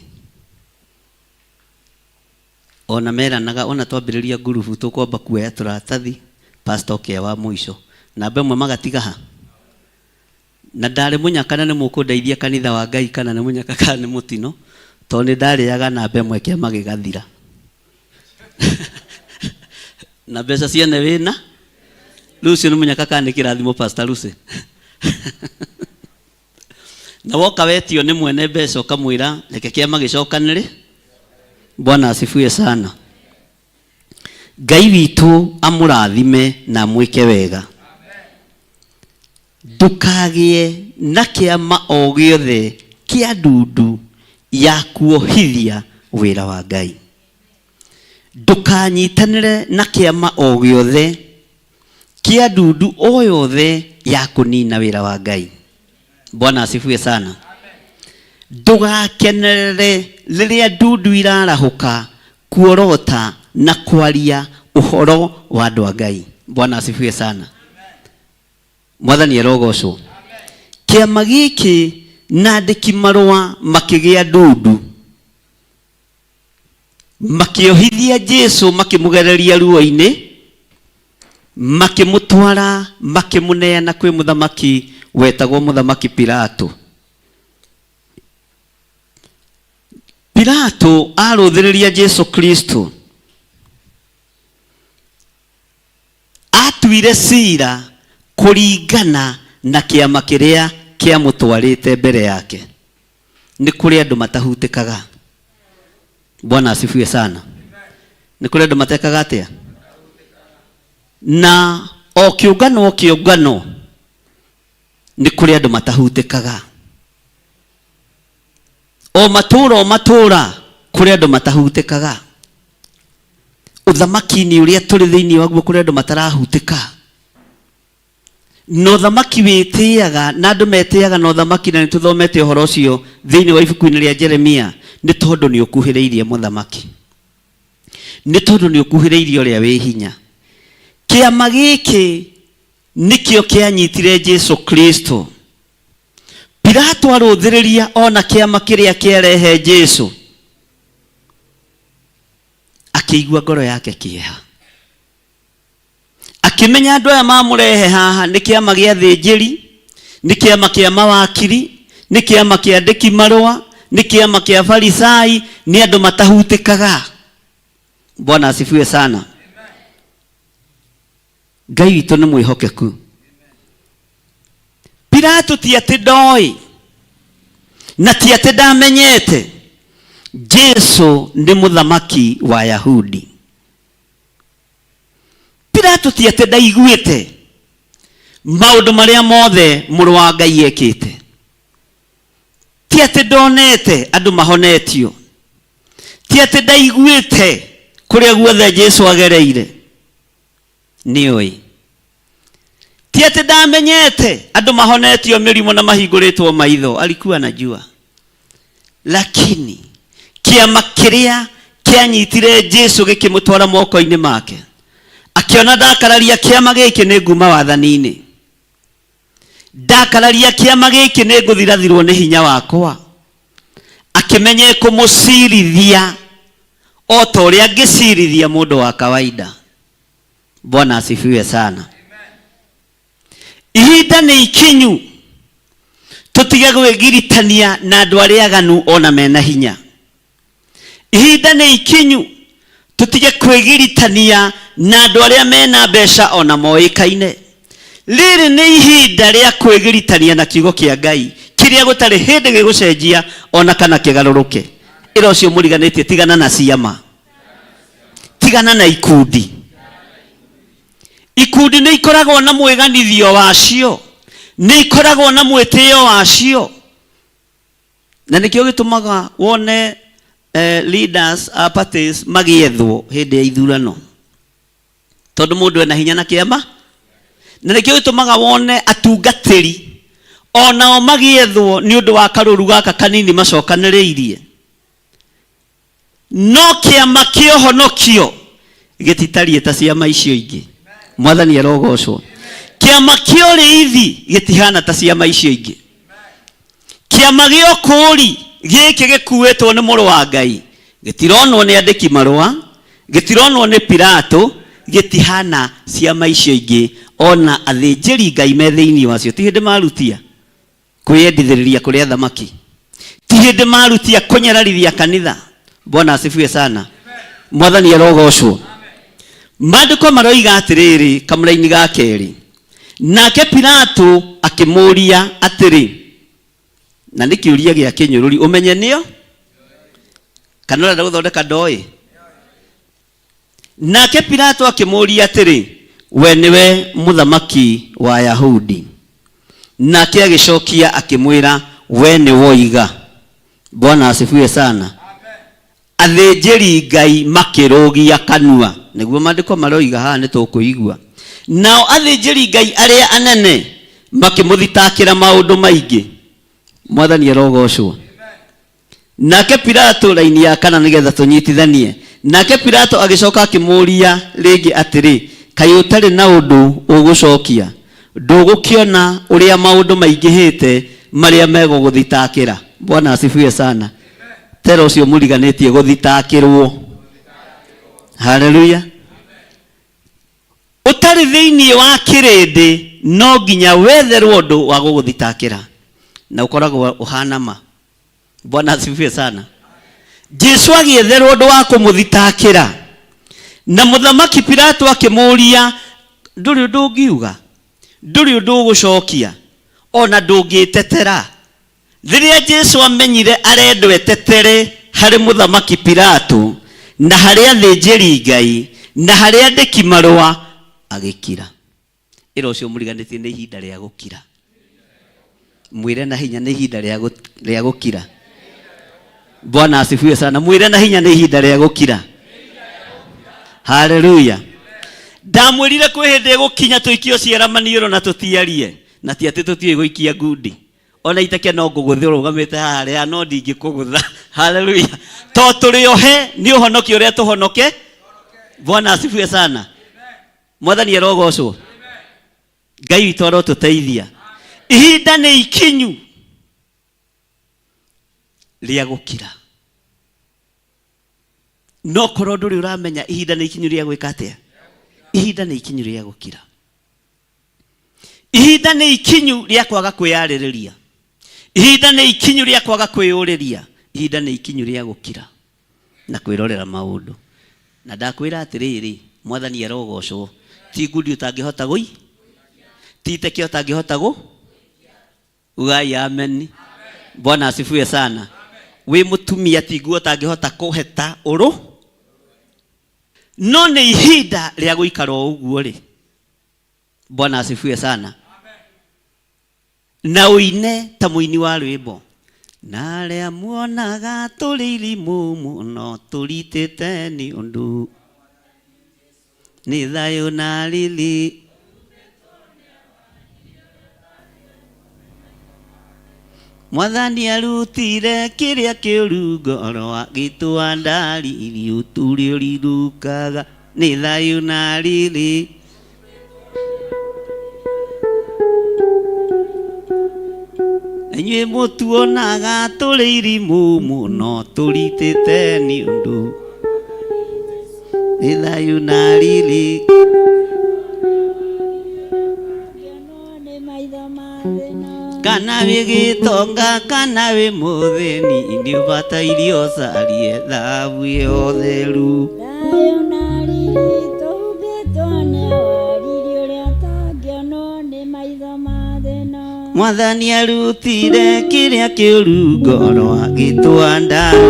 Ona meranaga ona twambĩrĩria ngurubu tũkwamba kuoya tũratathi, pastor oke wa mũico. Namba ĩmwe magatiga ha? Na ndarĩ mũnyaka na nĩ mũkũndeithia kanitha wa Ngai kana nĩ mũnyaka kana nĩ mũtino, tondũ nĩ ndarĩaga namba ĩmwe kĩama gĩgathira. Na mbeca ciene wĩna, rĩu ũcio nĩ mũnyaka kana nĩ kĩrathimo Pastor Lucy? Na woka wetio nĩ mwene mbeca ũkamwĩra reke kĩama gĩcokanĩrĩ. Bwana asifiwe sana. Ngai witũ amũrathime na amwĩke wega. Ndũkagĩe na kĩama o gĩothe kĩa ndundu ya kuohithia wĩra wa Ngai. Ndũkanyitanĩre na kĩama o gĩothe kĩa ndundu o yothe ya kũnina wĩra wa Ngai. Bwana asifiwe sana. Ndũgakenerere rĩrĩa ndundu irarahũka kuorota na kwaria ũhoro wa andũ a Ngai. Bwana asifiwe sana. Mwathani arogocwo. Kĩama gĩkĩ na andĩki marũa makĩgĩa ndundu, makĩohithia Jesu, makĩmũgereria ruo-inĩ, makĩmũtwara, makĩmũneana kwĩ mũthamaki wetagwo mũthamaki Pilato. Pilato arũthĩrĩria Jesu Kristo, atuire cira kũringana na kĩama kĩrĩa kĩamũtwarĩte mbere yake. Nĩ kũrĩ andũ matahutĩkaga. Bwana asifiwe sana. Nĩ kũrĩ andũ matekaga atĩa? Na o kĩũngano o kĩũngano nĩ kũrĩ andũ matahutĩkaga. O matũũra o matũũra kũrĩ andũ matahutĩkaga. Ũthamaki-inĩ ũrĩa tũrĩ thĩinĩ waguo kũrĩ andũ matarahutĩka. Na ũthamaki wĩtĩaga na andũ metĩaga na ũthamaki, na nĩtũthomete ũhoro ũcio thĩinĩ wa ibuku-inĩ rĩa Jeremia, nĩ tondũ nĩ ũkuhĩrĩirie mũthamaki, nĩ tondũ nĩ ũkuhĩrĩirie ũrĩa wĩ hinya. Kĩama gĩkĩ nĩkĩo kĩanyitire Jesu Kristo. Pilato arũthĩrĩria ona kĩama kĩrĩa kĩarehe Jesu, akĩigua ngoro yake kĩeha, akĩmenya andũ aya mamũrehe haha nĩ kĩama gĩa thĩnjĩri, nĩ kĩama kĩa mawakiri, nĩ kĩama kĩa andĩki marũa, nĩ kĩama kĩa farisai, nĩ andũ matahutĩkaga. Bwana asifiwe sana. Ngai witũ nĩ mwĩhokeku. Pilato ti atĩ ndoĩ na ti atĩ ndamenyete Jesu nĩ mũthamaki wa Yahudi. Pilato ti atĩ ndaiguĩte maũndũ marĩa mothe mũrũ wa Ngai ekĩte, ti atĩ ndonete andũ mahonetio, ti atĩ ndaiguĩte kũrĩa guothe Jesu agereire, nĩoĩ. Ti atĩ ndamenyete andũ mahonetio mĩrimũ na mahingũrĩtwo maitho, alikuwa anajua. Lakini kĩama kĩrĩa kĩanyitire Jesu gĩkĩmũtwara moko-inĩ make, akĩona ndakararia kĩama gĩkĩ nĩ nguma wathani-inĩ, ndakararia kĩama gĩkĩ nĩ ngũthirathirwo nĩ hinya wakwa, akĩmenya kũmũcirithia o ta ũrĩa angĩcirithia mũndũ wa kawaida. Bwana asifiwe sana. Ihinda nĩ ikinyu tũtige gwĩgiritania na andũ arĩa aganu ona mena hinya. Ihinda nĩ ikinyu tũtige kwĩgiritania na andũ arĩa mena mbeca ona moĩkaine. Rĩrĩ nĩ ihinda rĩa kwĩgiritania na kiugo kĩa Ngai kĩrĩa gũtarĩ hĩndĩ gĩgũcenjia ona kana kĩgarũrũke. Ĩra ũcio mũriganĩtie, tigana na ciama, tigana na ikundi. Ikundi nĩ ikoragwo na mwĩganithio wacio, nĩ ikoragwo na mwĩtĩo wacio, na nĩkĩo gĩtũmaga wone leaders a parties magĩethwo hĩndĩ ya ithurano, tondũ mũndũ ena hinya na kĩama. Na nĩkĩo gĩtũmaga wone atungatĩri onao magĩethwo nĩ ũndũ wa karũru gaka kanini macokanĩrĩirie. No kĩama kĩa ũhonokio gĩtitariĩ ta ciama icio ingĩ. Mwathani arogocwo. Kĩama kĩa ũrĩithi gĩtihana ta ciama icio ingĩ. Kĩama gĩa ũkũũri gĩkĩ gĩkuĩtwo nĩ mũrũ wa Ngai gĩtironwo nĩ andĩki marũa, gĩtironwo nĩ Pilato, gĩtihana ciama icio ingĩ. Ona athĩnjĩri Ngai me thĩinĩ wacio ti hĩndĩ marutia kwĩyendithĩrĩria kũrĩ athamaki, ti hĩndĩ marutia kũnyararithia kanitha. Bwana asifiwe sana. Mwathani arogocwo. Maandĩko maroiga atĩrĩrĩ kamũraini ga kerĩ, nake Pilato akĩmũũria atĩrĩ, Na nĩ kĩũria gĩa kĩnyũrũri ũmenye nĩo kana ũrenda gũthondeka ndoĩ. Nake Pilato akĩmũũria atĩrĩ, We nĩwe mũthamaki wa Ayahudi? Nake agĩcokia akĩmwĩra, We nĩwoiga. Bwana asifiwe sana. Athĩnjĩri Ngai makĩrũgia kanua, nĩguo maandĩko maroiga haha nĩ tũkũigua. Nao athĩnjĩri Ngai arĩa anene makĩmũthitakĩra maũndũ maingĩ. Mwathani arogocwo. Nake Pilato, raini ya kana nĩgetha tũnyitithanie. Nake Pilato agĩcoka akĩmũũria rĩngĩ atĩrĩ, Kaĩ ũtarĩ na ũndũ ũgũcokia? Ndũgũkĩona ũrĩa maũndũ maingĩhĩte marĩa megũgũthitakĩra? Bwana asifiwe sana. Tera ũcio mũriganĩtie gũthitakĩrwo. Haleluya. Ũtarĩ thĩinĩ wa kĩrĩndĩ no nginya wetherwo ũndũ wa gũgũthitakĩra, na ũkoragwo ũhana ma. Bwana asifiwe sana. Jesu agĩetherwo ũndũ wa kũmũthitakĩra, na mũthamaki Pilato akĩmũũria, ndũrĩ ũndũ ũngiuga? Ndũrĩ ũndũ ũgũcokia? Ona ndũngĩtetera? Rĩrĩa Jesu amenyire arendwo etetere harĩ mũthamaki Pilato na harĩ athĩnjĩri Ngai na harĩ andĩki marũa, agĩkira. Ĩra ũcio mũriganĩtie nĩ ihinda rĩa gũkira. Mwĩre na hinya nĩ ihinda rĩa gũkira. Bwana asifiwe sana. Mwĩre na hinya nĩ ihinda rĩa gũkira. Haleluya. Ndamwĩrire kwĩ hĩndĩ ĩgũkinya tũikio ciara maniũrũ na tũtiarie, na ti atĩ tũtiũĩ gũikia ngundi. Ona iteke no ngũgũthe ũrũgamĩte haha rĩa no ndingĩkũgũtha. Haleluya. To tũrĩ ohe nĩ ũhonokio ũrĩa tũhonoke. Bwana asifiwe sana. Mwathani arogocwo. Ngai witũ arotũteithia. Ihinda nĩ ikinyu rĩa gũkira. No korwo ndũrĩ ũramenya ihinda nĩ ikinyu rĩa gwĩka atĩa? Ihinda nĩ ikinyu rĩa gũkira. Ihinda nĩ ikinyu rĩa kwaga kwĩyarĩrĩria. Ihinda nĩ ikinyu rĩa kwaga kwĩyũrĩria. Ihinda nĩ ikinyu rĩa gũkira na kwĩrorera maũndũ. Na ndakwĩra atĩrĩrĩ, Mwathani arogocwo, ti ngundi ũtangĩhota gũi, ti iteke ũtangĩhota gũ, ugai amen. Bwana asifiwe sana. Wĩ mũtumia ti nguo ũtangĩhota kũheta ũrũ, no nĩ ihinda rĩa gũikara o ũguo rĩ. Bwana asifiwe sana. Na ũine ta mũini wa rwĩmbo, na arĩa muonaga tũrĩ irimũ mũno tũritĩte nĩ ũndũ nĩ thayũ na riri. Mwathani arutire kĩrĩa kĩũru ngoro agĩtũa ndariri ũtũrĩ ũrirũkaga nĩ thayũ na riri. Inyuĩ mũtuonaga tũrĩ irimũ mũno tũritĩte nĩ ũndũ nĩ thayũ na riri. Kana wĩ gĩtonga kana wĩ mũthĩni nĩ ũbataire ũcarie thahabu ĩyo theru. Thayũ na riri tũhumbĩtwo nĩ wariri ũrĩa ũtangĩonwo nĩ maitho ma thĩna. Mwathani arutire kĩrĩa kĩũru ngoro agĩtwa ndarĩ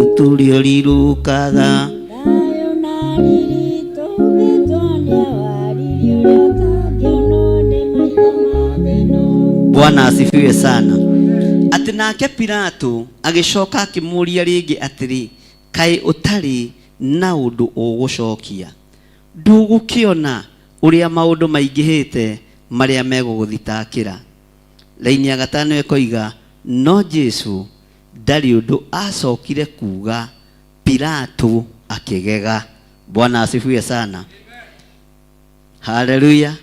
ũtũrĩ ũrirũkaga. Thayũ na riri tũhumbĩtwo nĩ wariri ũrĩa ũtangĩonwo nĩ maitho ma thĩna. Bwana asifiwe sana. Atĩ nake Pilato agĩcoka akĩmũũria rĩngĩ atĩrĩ, Kaĩ ũtarĩ na ũndũ ũgũcokia? Ndũgũkĩona ũrĩa maũndũ maingĩhĩte marĩa megũgũthitakĩra? Raini ya gatano ĩkoiga, No Jesu ndarĩ ũndũ aacokire kuuga, Pilato akĩgega. Bwana asifiwe sana. Haleluya.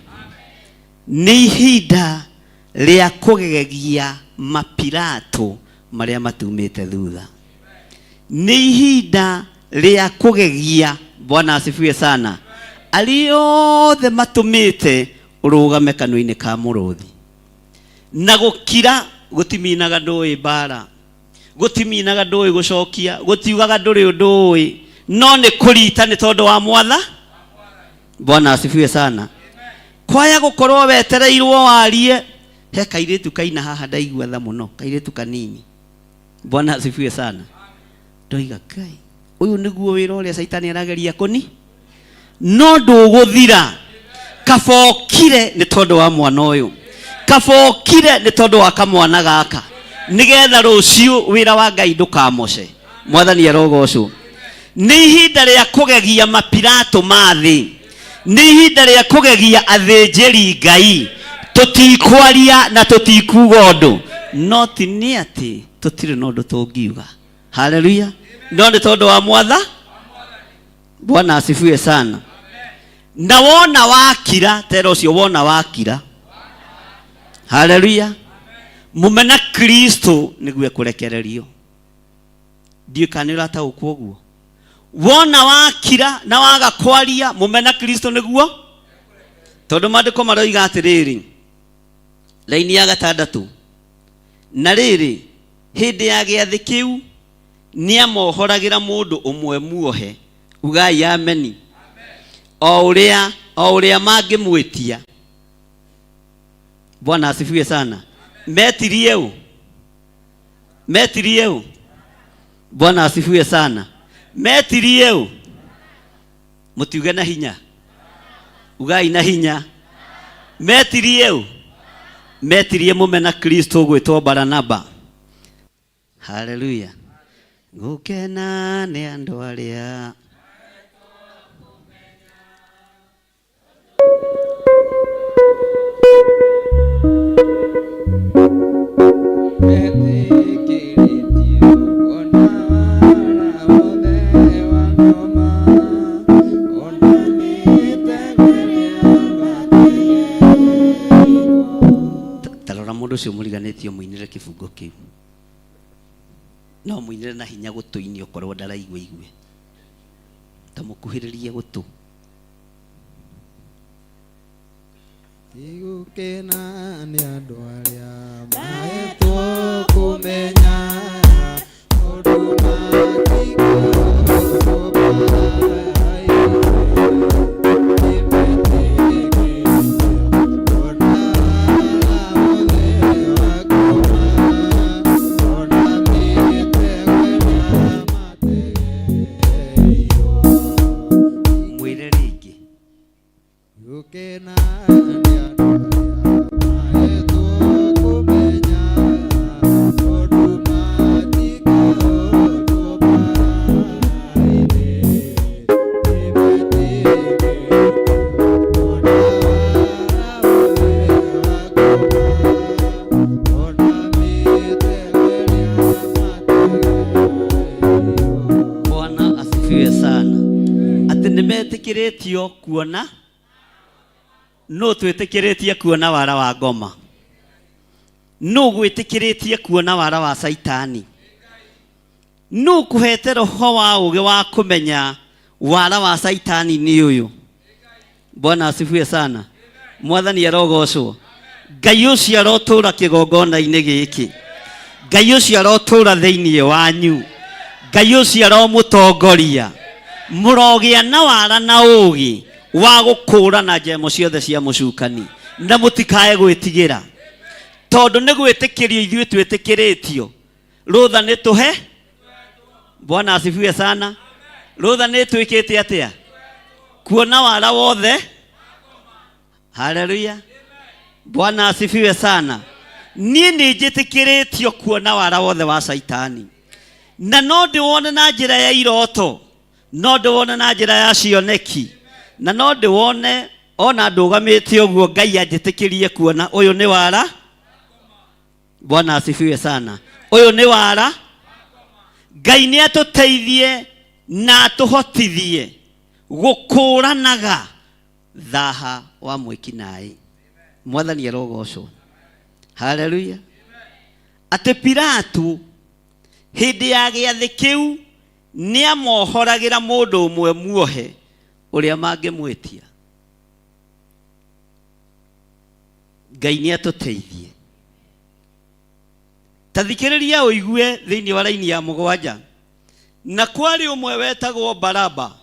Nĩ ihinda rĩa kũgegegia mapilato marĩa matumĩte thutha. Nĩ ihinda rĩa kũgegia, Bwana asifiwe sana, arĩa othe matũmĩte ũrũgame kanua-inĩ ka mũrũthi. Na gũkira gũtiminaga ndũĩ mbara, gũtiminaga ndũĩ gũcokia, gũtiugaga ndũrĩ ũndũ ũĩ, no nĩ kũrita nĩ tondũ wa mwatha. Bwana asifiwe sana. Kwaya gũkorwo wetereirwo warie. He kairĩtu kaina haha ndaigua tha mũno, kairĩtu kanini. Bwana asifiwe sana. Ndoiga Ngai, ũyũ nĩguo wĩra ũrĩa caitani arageria kũni no ndũgũthira. Kabokire nĩ tondũ wa mwana ũyũ, kabokire nĩ tondũ wa kamwana gaka, nĩgetha rũciũ wĩra wa Ngai ndũkamoce. Mwathani arogocwo. Nĩ ihinda rĩa kũgegia mapilato ma thĩ, nĩ ihinda rĩa kũgegia athĩnjĩri Ngai. Tũtikwaria na tũtikuga ũndũ, no ti nĩ atĩ tũtirĩ na ũndũ tũngiuga. Haleluya! No nĩ tondũ wa mwatha. Bwana asifiwe sana. Na wona wakira tera ũcio, wona wakira, haleluya, mũmena Kristo nĩguo ekũrekererio. Ndiũĩ kana nĩ ũrataũkwo ũguo. Wona wakira na waga kwaria, mũmena Kristo nĩguo, tondũ maandĩko maroiga atĩrĩrĩ, raini ya gatandatũ, na rĩrĩ, hĩndĩ ya gĩathĩ kĩu nĩamohoragĩra mũndũ ũmwe muohe. Ugai ameni. O ũrĩa o ũrĩa mangĩmwĩtia. Bwana asifiwe sana. Metirie ũ? Metirie ũ? Bwana asifiwe sana. Metirie ũ? Mũtiuge na hinya, ugai na hinya. Metirie ũ? Metirie mũmena Kristo ũgwĩtwo Baranaba. Haleluya. Gũkena nĩ andũ arĩa Metĩkĩrĩtio kuona wara wothe wa ngoma, ona mĩtego ĩrĩa mategeirwo. Ta rora mũndũ ũcio mũriganĩtio, mũinĩre kĩbungo kĩu. No mũinĩre na hinya gũtũ-inĩ okorwo ndaraigua igue. Ta mũkuhĩrĩrie gũtũ. Tigũkena nĩ andũ arĩa mahetwo kũmenya, tondũ matikoragwo maraine. Nĩmetĩkĩrĩtio kuona wara wothe wa ngoma, ona mĩtego ĩrĩa mategeirwo. Mwĩre rĩngĩ. Gũkena nĩ andũ arĩa mahetwo kũmenya, tondũ matikoragwo maraine. Nĩmetĩkĩrĩtio kuona wara wothe wa ngoma, ona mĩtego ĩrĩa mategeirwo. Bwana asifiwe sana. Atĩ nĩmetĩkĩrĩtio kuona, nũ twĩtĩkĩrĩtie kuona wara wa ngoma? Nũ gwĩtĩkĩrĩtie kuona wara wa caitani? Nũ kũhete roho wa ũgĩ wa kũmenya wara wa caitani nĩ ũyũ? Bwana asifiwe sana. Mwathani arogocwo. Ngai ũcio arotũra kĩgongona-inĩ gĩkĩ. Ngai ũcio arotũra thĩinĩ wanyu. Ngai ũcio aromũtongoria. Mũrogĩa na wara na ũgĩ wa gũkũũrana njemo ciothe cia mũcukani, na mũtikae gwĩtigĩra, tondũ nĩ gwĩtĩkĩrio ithuĩ twĩtĩkĩrĩtio. Rũtha nĩ tũhe. Bwana asifiwe sana. Rũtha nĩ twĩkĩte atĩa? Kuona wara wothe. Haleluya. Bwana asifiwe sana. Niĩ nĩ njĩtĩkĩrĩtio kuona wara wothe wa caitani, na no ndĩwone na njĩra ya iroto, no ndĩwone na njĩra ya cioneki, na no ndĩwone ona ndũgamĩte ũguo. Ngai anjĩtĩkĩrie kuona ũyũ nĩ wara. Bwana asifiwe sana. Ũyũ nĩ wara. Ngai nĩ atũteithie na atũhotithie gũkũranaga thaha wa mwĩkinaĩ. Mwathani arogocwo. Haleluya. Atĩ Pilato hĩndĩ ya gĩathĩ kĩu nĩamohoragĩra mũndũ ũmwe muohe ũrĩa mangĩmwĩtia. Ngai nĩ atũteithie. Ta thikĩrĩria ũigue thĩinĩ wa raini ya mũgwanja. Na kwarĩ ũmwe wetagwo Baraba,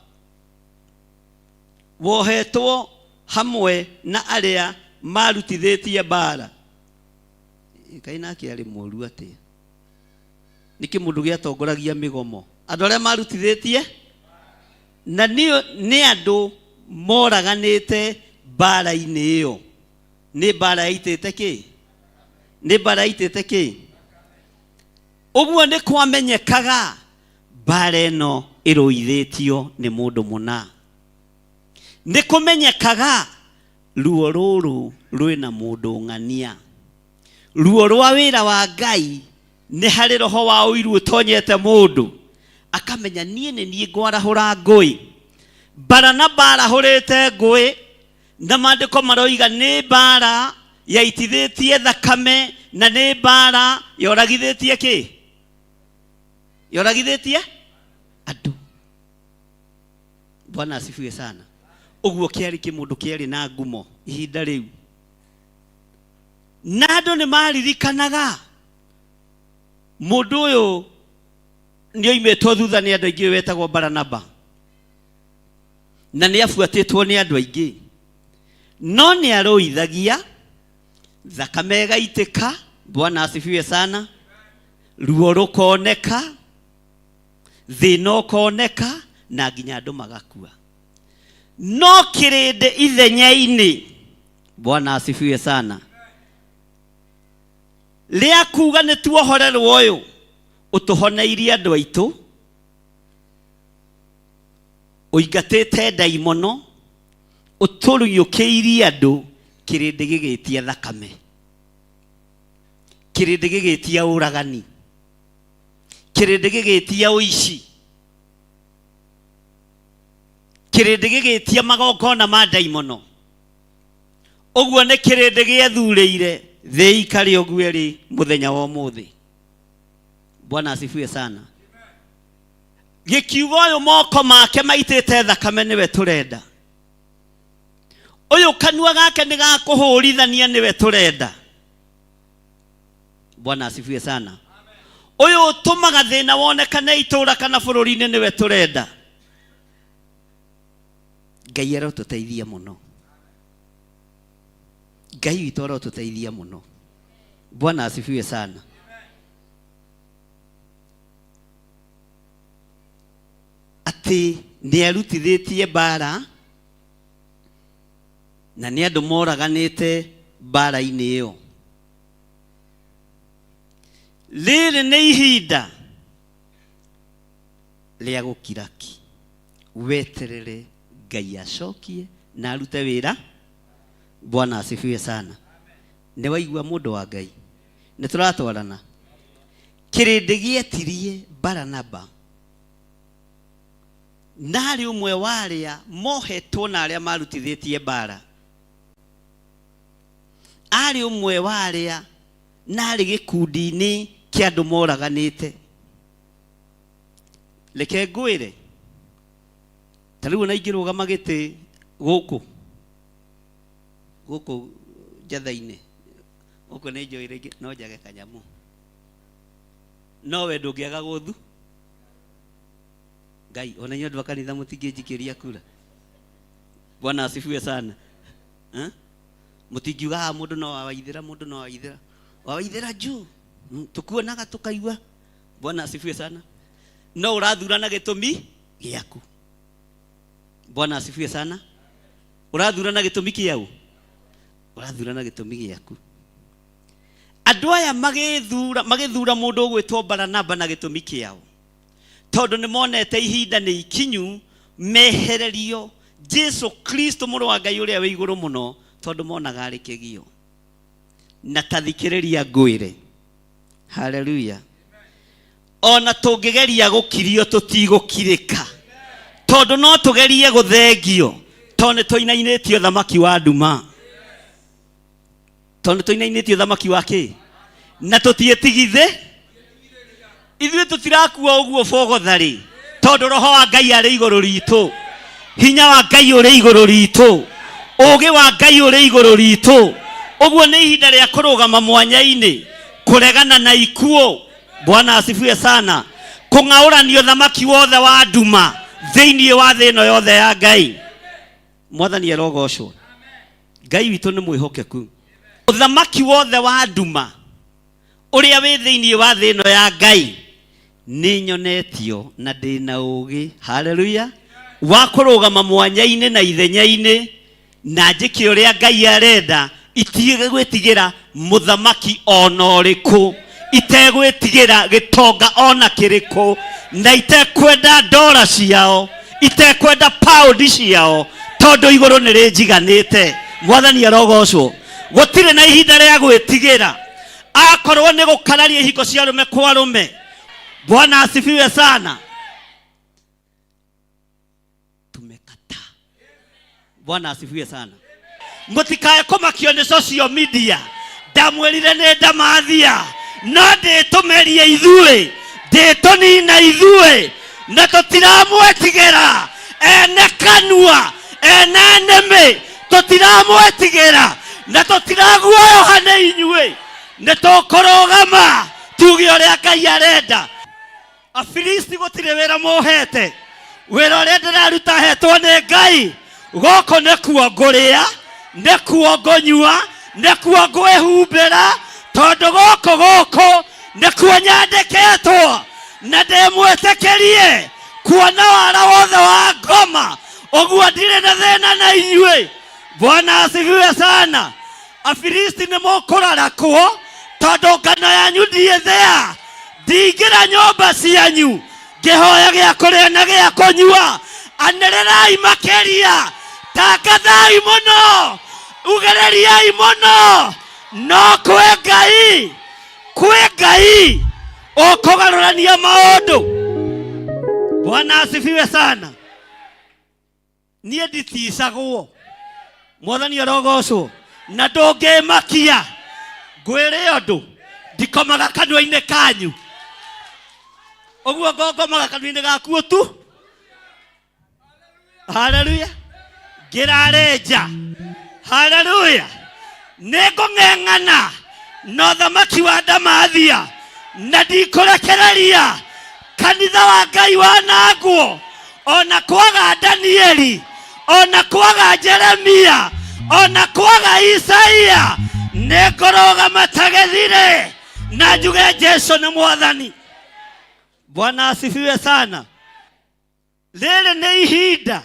wohetwo hamwe na arĩa marutithĩtie mbaara. Kaĩ nake arĩ mũru atĩa? Nĩ kĩmũndũ gĩatongoragia mĩgomo, andũ arĩa marutithĩtie na nĩ andũ moraganĩte mbara-inĩ ĩyo. Nĩ mbara yaitĩte kĩ? Nĩ mbara yaitĩte kĩ? Ũguo nĩ kwamenyekaga mbara ĩno ĩrũithĩtio nĩ mũndũ mũna. Nĩ kũmenyekaga ruo rũrũ rwĩna mũndũ ng'ania. Ruo rwa wĩra wa Ngai nĩ harĩ roho wa ũiru ũtonyete mũndũ, akamenya niĩ nĩ niĩ ngwarahũra ngũĩ. Baranaba arahũrĩte ngũĩ, na maandĩko maroiga nĩ mbara yaitithĩtie thakame na nĩ mbara yoragithĩtie kĩ? Yoragithĩtie andũ. Bwana asifiwe sana. Ũguo kĩarĩ kĩmũndũ kĩarĩ na ngumo ihinda rĩu, na andũ nĩ maririkanaga mũndũ ũyũ nĩ oimĩtwo thutha nĩ andũ aingĩ wetagwo Baranaba, na nĩ abuatĩtwo nĩ andũ aingĩ, no nĩ arũithagia thakame ĩgaitĩka. Bwana asifiwe sana. Ruo rũkoneka, thĩna ũkoneka, na nginya andũ magakua. No kĩrĩndĩ ithenya-inĩ, Bwana asifiwe sana, rĩa kuga nĩ tuohorerwo ũyũ ũtũhoneirie andũ aitũ, ũingatĩte ndaimono, ũtũriũkĩirie andũ, kĩrĩndĩ gĩgĩtia thakame, kĩrĩndĩ gĩgĩtia ũragani, kĩrĩndĩ gĩgĩtia ũici, kĩrĩndĩ gĩgĩtia magongona ma ndaimono. Ũguo nĩ kĩrĩndĩ gĩethurĩire thĩ ikare ũguo ĩrĩ mũthenya wa ũmũthĩ. Bwana asifiwe sana. Gĩkiuga ũyũ moko make maitĩte thakame nĩwe tũrenda, ũyũ kanua gake nĩ gakũhũrithania nĩwe tũrenda. Bwana asifiwe sana. Ũyũ ũtũmaga thĩna wonekane itũũra kana bũrũri-inĩ nĩwe tũrenda. Ngai arotũteithia mũno, Ngai witũ arotũteithia mũno. Bwana asifiwe sana. Atĩ nĩ arutithĩtie mbara na nĩ andũ moraganĩte mbara-inĩ ĩyo. Rĩrĩ nĩ ihinda rĩa gũkira ki, weterere Ngai acokie na arute wĩra. Bwana asifiwe sana. Nĩ waigua mũndũ wa Ngai, nĩ tũratwarana. Kĩrĩndĩ gĩetirie Baranaba, na arĩ ũmwe wa arĩa mohetwo na arĩa marutithĩtie mbara. Arĩ ũmwe wa arĩa na arĩ gĩkundi-inĩ kĩa andũ moraganĩte. Reke ngwĩre, ta rĩu ona ingĩrũgama gĩtĩ gũkũ gũkũ njatha-inĩ gũkũ nĩ njũĩ rĩngĩ no njage kanyamũ, no we ndũngĩaga gũthu Ngai. Ona inyuĩ andũ a kanitha mũtingĩnjikĩria kura. Bwana asifiwe sana. Eh? Mũtingiuga haha mũndũ no wawaithĩra, mũndũ no wawaithĩra, wawaithĩra juu. Tũkuonaga tũkaigua. Bwana asifiwe sana. No ũrathura na gĩtũmi gĩaku. Bwana asifiwe sana. Ũrathura na gĩtũmi kĩaũ? Ũrathura na gĩtũmi gĩaku. Andũ aya magĩthura, magĩthura mũndũ ũgwĩtwo Baranaba na gĩtũmi kĩao, tondũ nĩ monete ihinda nĩ ikinyu mehererio Jesu Kristo mũrũ wa Ngai ũrĩa wĩ igũrũ mũno, tondũ monaga arĩ kĩgio. Na ta thikĩrĩria ngwĩre, haleluya, ona tũngĩgeria gũkirio tũtigũkirĩka, tondũ no tũgerie gũthengio, tondũ nĩ tũinainĩtio thamaki wa nduma, tondũ tũinainĩtio thamaki wa kĩ, na tũtiĩtigithĩ ithuĩ tũtirakua ũguo bogotharĩ, tondũ roho wa Ngai arĩ igũrũ ritũ, hinya wa Ngai ũrĩ igũrũ ritũ, ũũgĩ wa Ngai ũrĩ igũrũ ritũ. Ũguo nĩ ihinda rĩa kũrũgama mwanya-inĩ, kũregana na ikuũ. Bwana asifiwe sana. Kũng'aũranio thamaki wothe wa nduma thĩinĩ wa thĩ ĩno yothe ya Ngai. Mwathani arogocwo. Ngai witũ nĩ mwĩhokeku. Ũthamaki wothe wa nduma. Ũrĩa wĩ thĩinĩ wa thĩ ĩno ya Ngai nĩ nyonetio na ndĩ na ũũgĩ, haleluya, wa kũrũgama mwanya-inĩ na ithenya-inĩ na njĩke ũrĩa Ngai arenda, itige gwĩtigĩra mũthamaki ona ũrĩkũ, itegwĩtigĩra gĩtonga ona kĩrĩkũ, na itekwenda ndora ciao, itekwenda paundi ciao, tondũ igũrũ nĩ rĩnjiganĩte. Mwathani arogocwo. Gũtirĩ na ihinda rĩa gwĩtigĩra. Akorwo nĩ gũkararia ihiko cia arũme kwa arũme, Bwana asifiwe sana. Tumekataa. Bwana asifiwe sana. Mũtikae kũmakio nĩ social media. Ndamwĩrire nĩ ndamathia, no ndĩtũmerie ithuĩ, ndĩtũnina ithuĩ, na tũtiramwetigĩra. Ene kanua, ene nĩmĩ, tũtiramwetigĩra na tũtiraguoyoha nĩ inyuĩ. Nĩ tũkũrũgama tuge ũrĩa Ngai arenda. Afilisti gũtirĩ wĩra mũhete, wĩra ũrĩa ndĩraruta hetwo nĩ Ngai. Gũkũ nĩkuo ngũrĩa, nĩkuo ngũnyua, nĩkuo ngwĩhumbĩra, tondũ gũkũ gũkũ nĩkuo nyandĩkĩtwo na ndĩmwĩtĩkĩrie kuona wara wothe wa ngoma. Ũguo ndirĩ na thĩna na inyuĩ. Bwana asifiwe sana. Afilisti nĩ mũkũrarakwo, tondũ ngano yanyu ndiĩthĩa. Ndingĩra nyũmba cianyu ngĩhoya gĩa kũrĩa na gĩa kũnyua. Anĩrĩrai makĩria, tangathai mũno, ugĩrĩriai mũno, no kwĩ Ngai, kwĩ Ngai ũkũgarũrania maũndũ. Bwana asifiwe sana. Niĩ nditicagwo, Mwathani arogocwo, na ndũngĩmakia. Ngwĩre ũndũ, ndikomaga kanua-inĩ kanyu ũguo ngongomaga kanua-inĩ gaku tu. Haleluya. Ngĩrare nja. Haleluya. Nĩ ngũng'eng'ana na ũthamaki wa Ndamathia na ndikũrekereria kanitha wa Ngai wanangwo, ona kwaga Danieli, ona kwaga Jeremia, ona kwaga Isaia. Nĩ ngũrũgama ta gĩthirĩ na njuge Jesu nĩ Mwathani. Bwana asifiwe sana. Rĩrĩ nĩ ihinda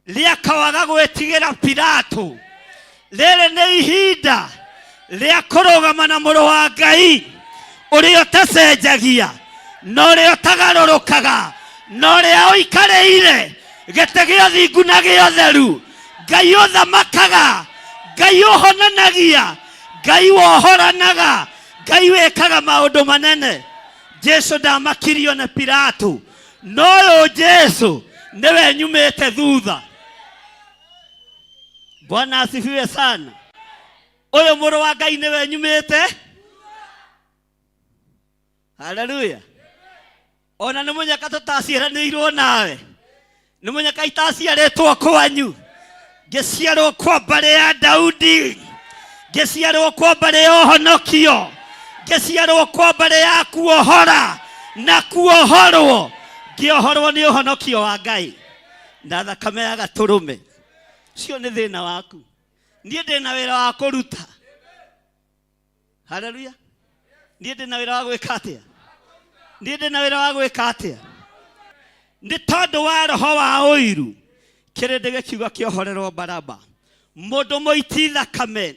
rĩa kwaga gwĩtigĩra Pilato. Rĩrĩ nĩ ihinda rĩa kũrũgama na mũrũ wa Ngai ũrĩa ũtacenjagia na ũrĩa ũtagarũrũkaga na ũrĩa ũikarĩire gĩtĩ gĩa ũthingu na gĩa ũtheru, Ngai ũthamakaga, Ngai ũhonanagia, Ngai wohoranaga, Ngai wĩkaga maũndũ manene. Jesu ndamakirio nĩ Pilato, no ũyũ Jesu nĩwe nyumĩte thutha. Bwana asifiwe sana. Ũyũ mũrũ wa Ngai nĩwe nyumĩte. Haleluya. Ona nĩ mũnyaka tũtaciaranĩirwo nawe, nĩ mũnyaka itaciarĩtwo kwanyu, ngĩciarwo kwa mbarĩ ya Daudi, ngĩciarwo kwa mbarĩ ya ũhonokio, ngĩciarwo kwa mbarĩ ya kuohora na kuohorwo, ngĩohorwo nĩ ũhonokio wa Ngai na thakame ya gatũrũme. Ũcio nĩ thĩna waku. Niĩ ndĩ na wĩra wa kũruta. Haleluya. Niĩ ndĩ na wĩra wa gwĩka atĩa? Niĩ ndĩ na wĩra wa gwĩka atĩa? Nĩ tondũ wa roho wa ũiru, kĩrĩndĩ gĩkiuga kĩohorerwo Baraba, mũndũ mũiti thakame,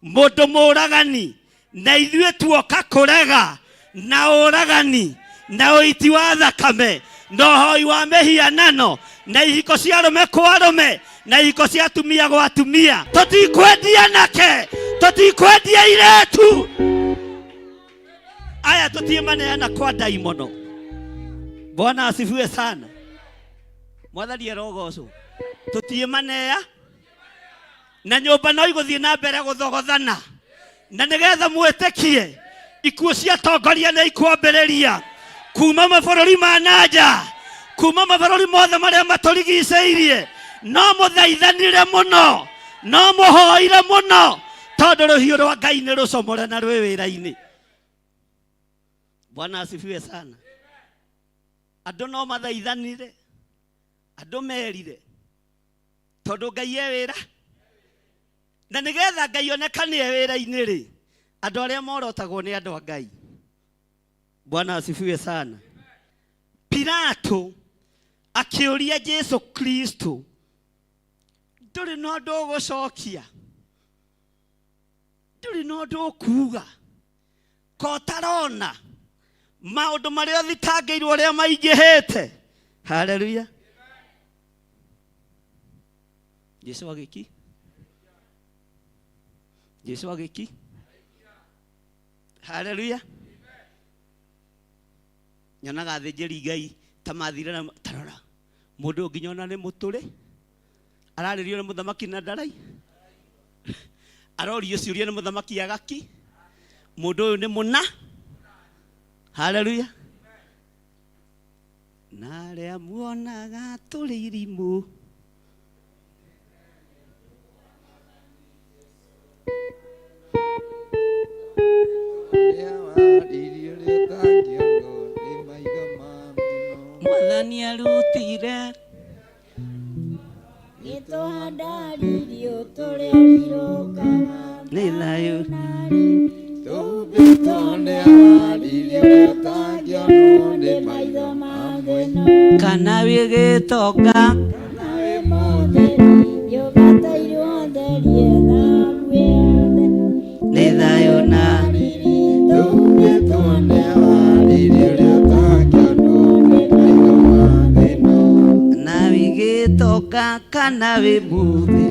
mũndũ mũũragani, na ithuĩ tuoka kũrega na ũragani na ũiti wa thakame na ũhoi wa mĩhianano na ihiko cia arũme kwa arũme na ihiko cia atumia gwa atumia. Tũtikwendia nake, tũtikwendia iretu aya, tũtimaneana kwa ndaimono. Bwana asifiwe sana. Mwathani arogocwo. Tũtimanea na nyũmba no igũthiĩ na mbere gũthogothana, na nĩgetha mwĩtĩkie ikuũ cia atongoria nĩ ikwambĩrĩria kuma mabũrũri ma nanja, kuma mabũrũri mothe marĩa matũrigicĩirie. No mũthaithanire mũno, no mũhoire mũno, tondũ rũhiũ rwa Ngai nĩ rũcomore na rwĩ wĩra-inĩ. Bwana asifiwe sana. Andũ no mathaithanire, andũ merire, tondũ Ngai e wĩra, na nĩgetha Ngai onekane e wĩra-inĩ rĩ, Andũ arĩa morotagwo nĩ andũ a Ngai. Bwana asifiwe sana. Pilato akĩũria Jesu Kristo, ndũrĩ na ũndũ ũgũcokia, ndũrĩ na ũndũ ũkuga, ko ũtarona maũndũ marĩa ũthitangĩirwo ũrĩa maingĩhĩte. Haleluya. Jesu agĩki, Jesu agĩki. Haleluya. Nyonaga athĩnjĩri Ngai ta mathire na tarora mũndũ ũyũ nginya ona nĩ mũtũrĩ ararĩrio nĩ mũthamaki na ndarai arorio ciũria nĩ mũthamaki agaki mũndũ ũyũ nĩ mũna. Haleluya. Na arĩa muonaga tũrĩ irimũ Ũrĩa waririe ũrĩa ũtangĩonwo nĩ maitho ma thĩ. Mwathani arutire Gĩtũhanda ririo tũrĩa rirũkaga nĩ thayũ Tũhumbĩtwo nĩ waririe ũrĩa ũtangĩonwo nĩ maitho ma thĩ. Kana wĩ gĩtonga Nawe mũtheri yũbatairwo therie thabu yothe nĩ thayũ na Tũhumbĩtwo nĩ waririe ũrĩa ũtangĩonwo nĩ maitho ma thĩ. Na wĩ gĩtonga kana wĩ mũthĩ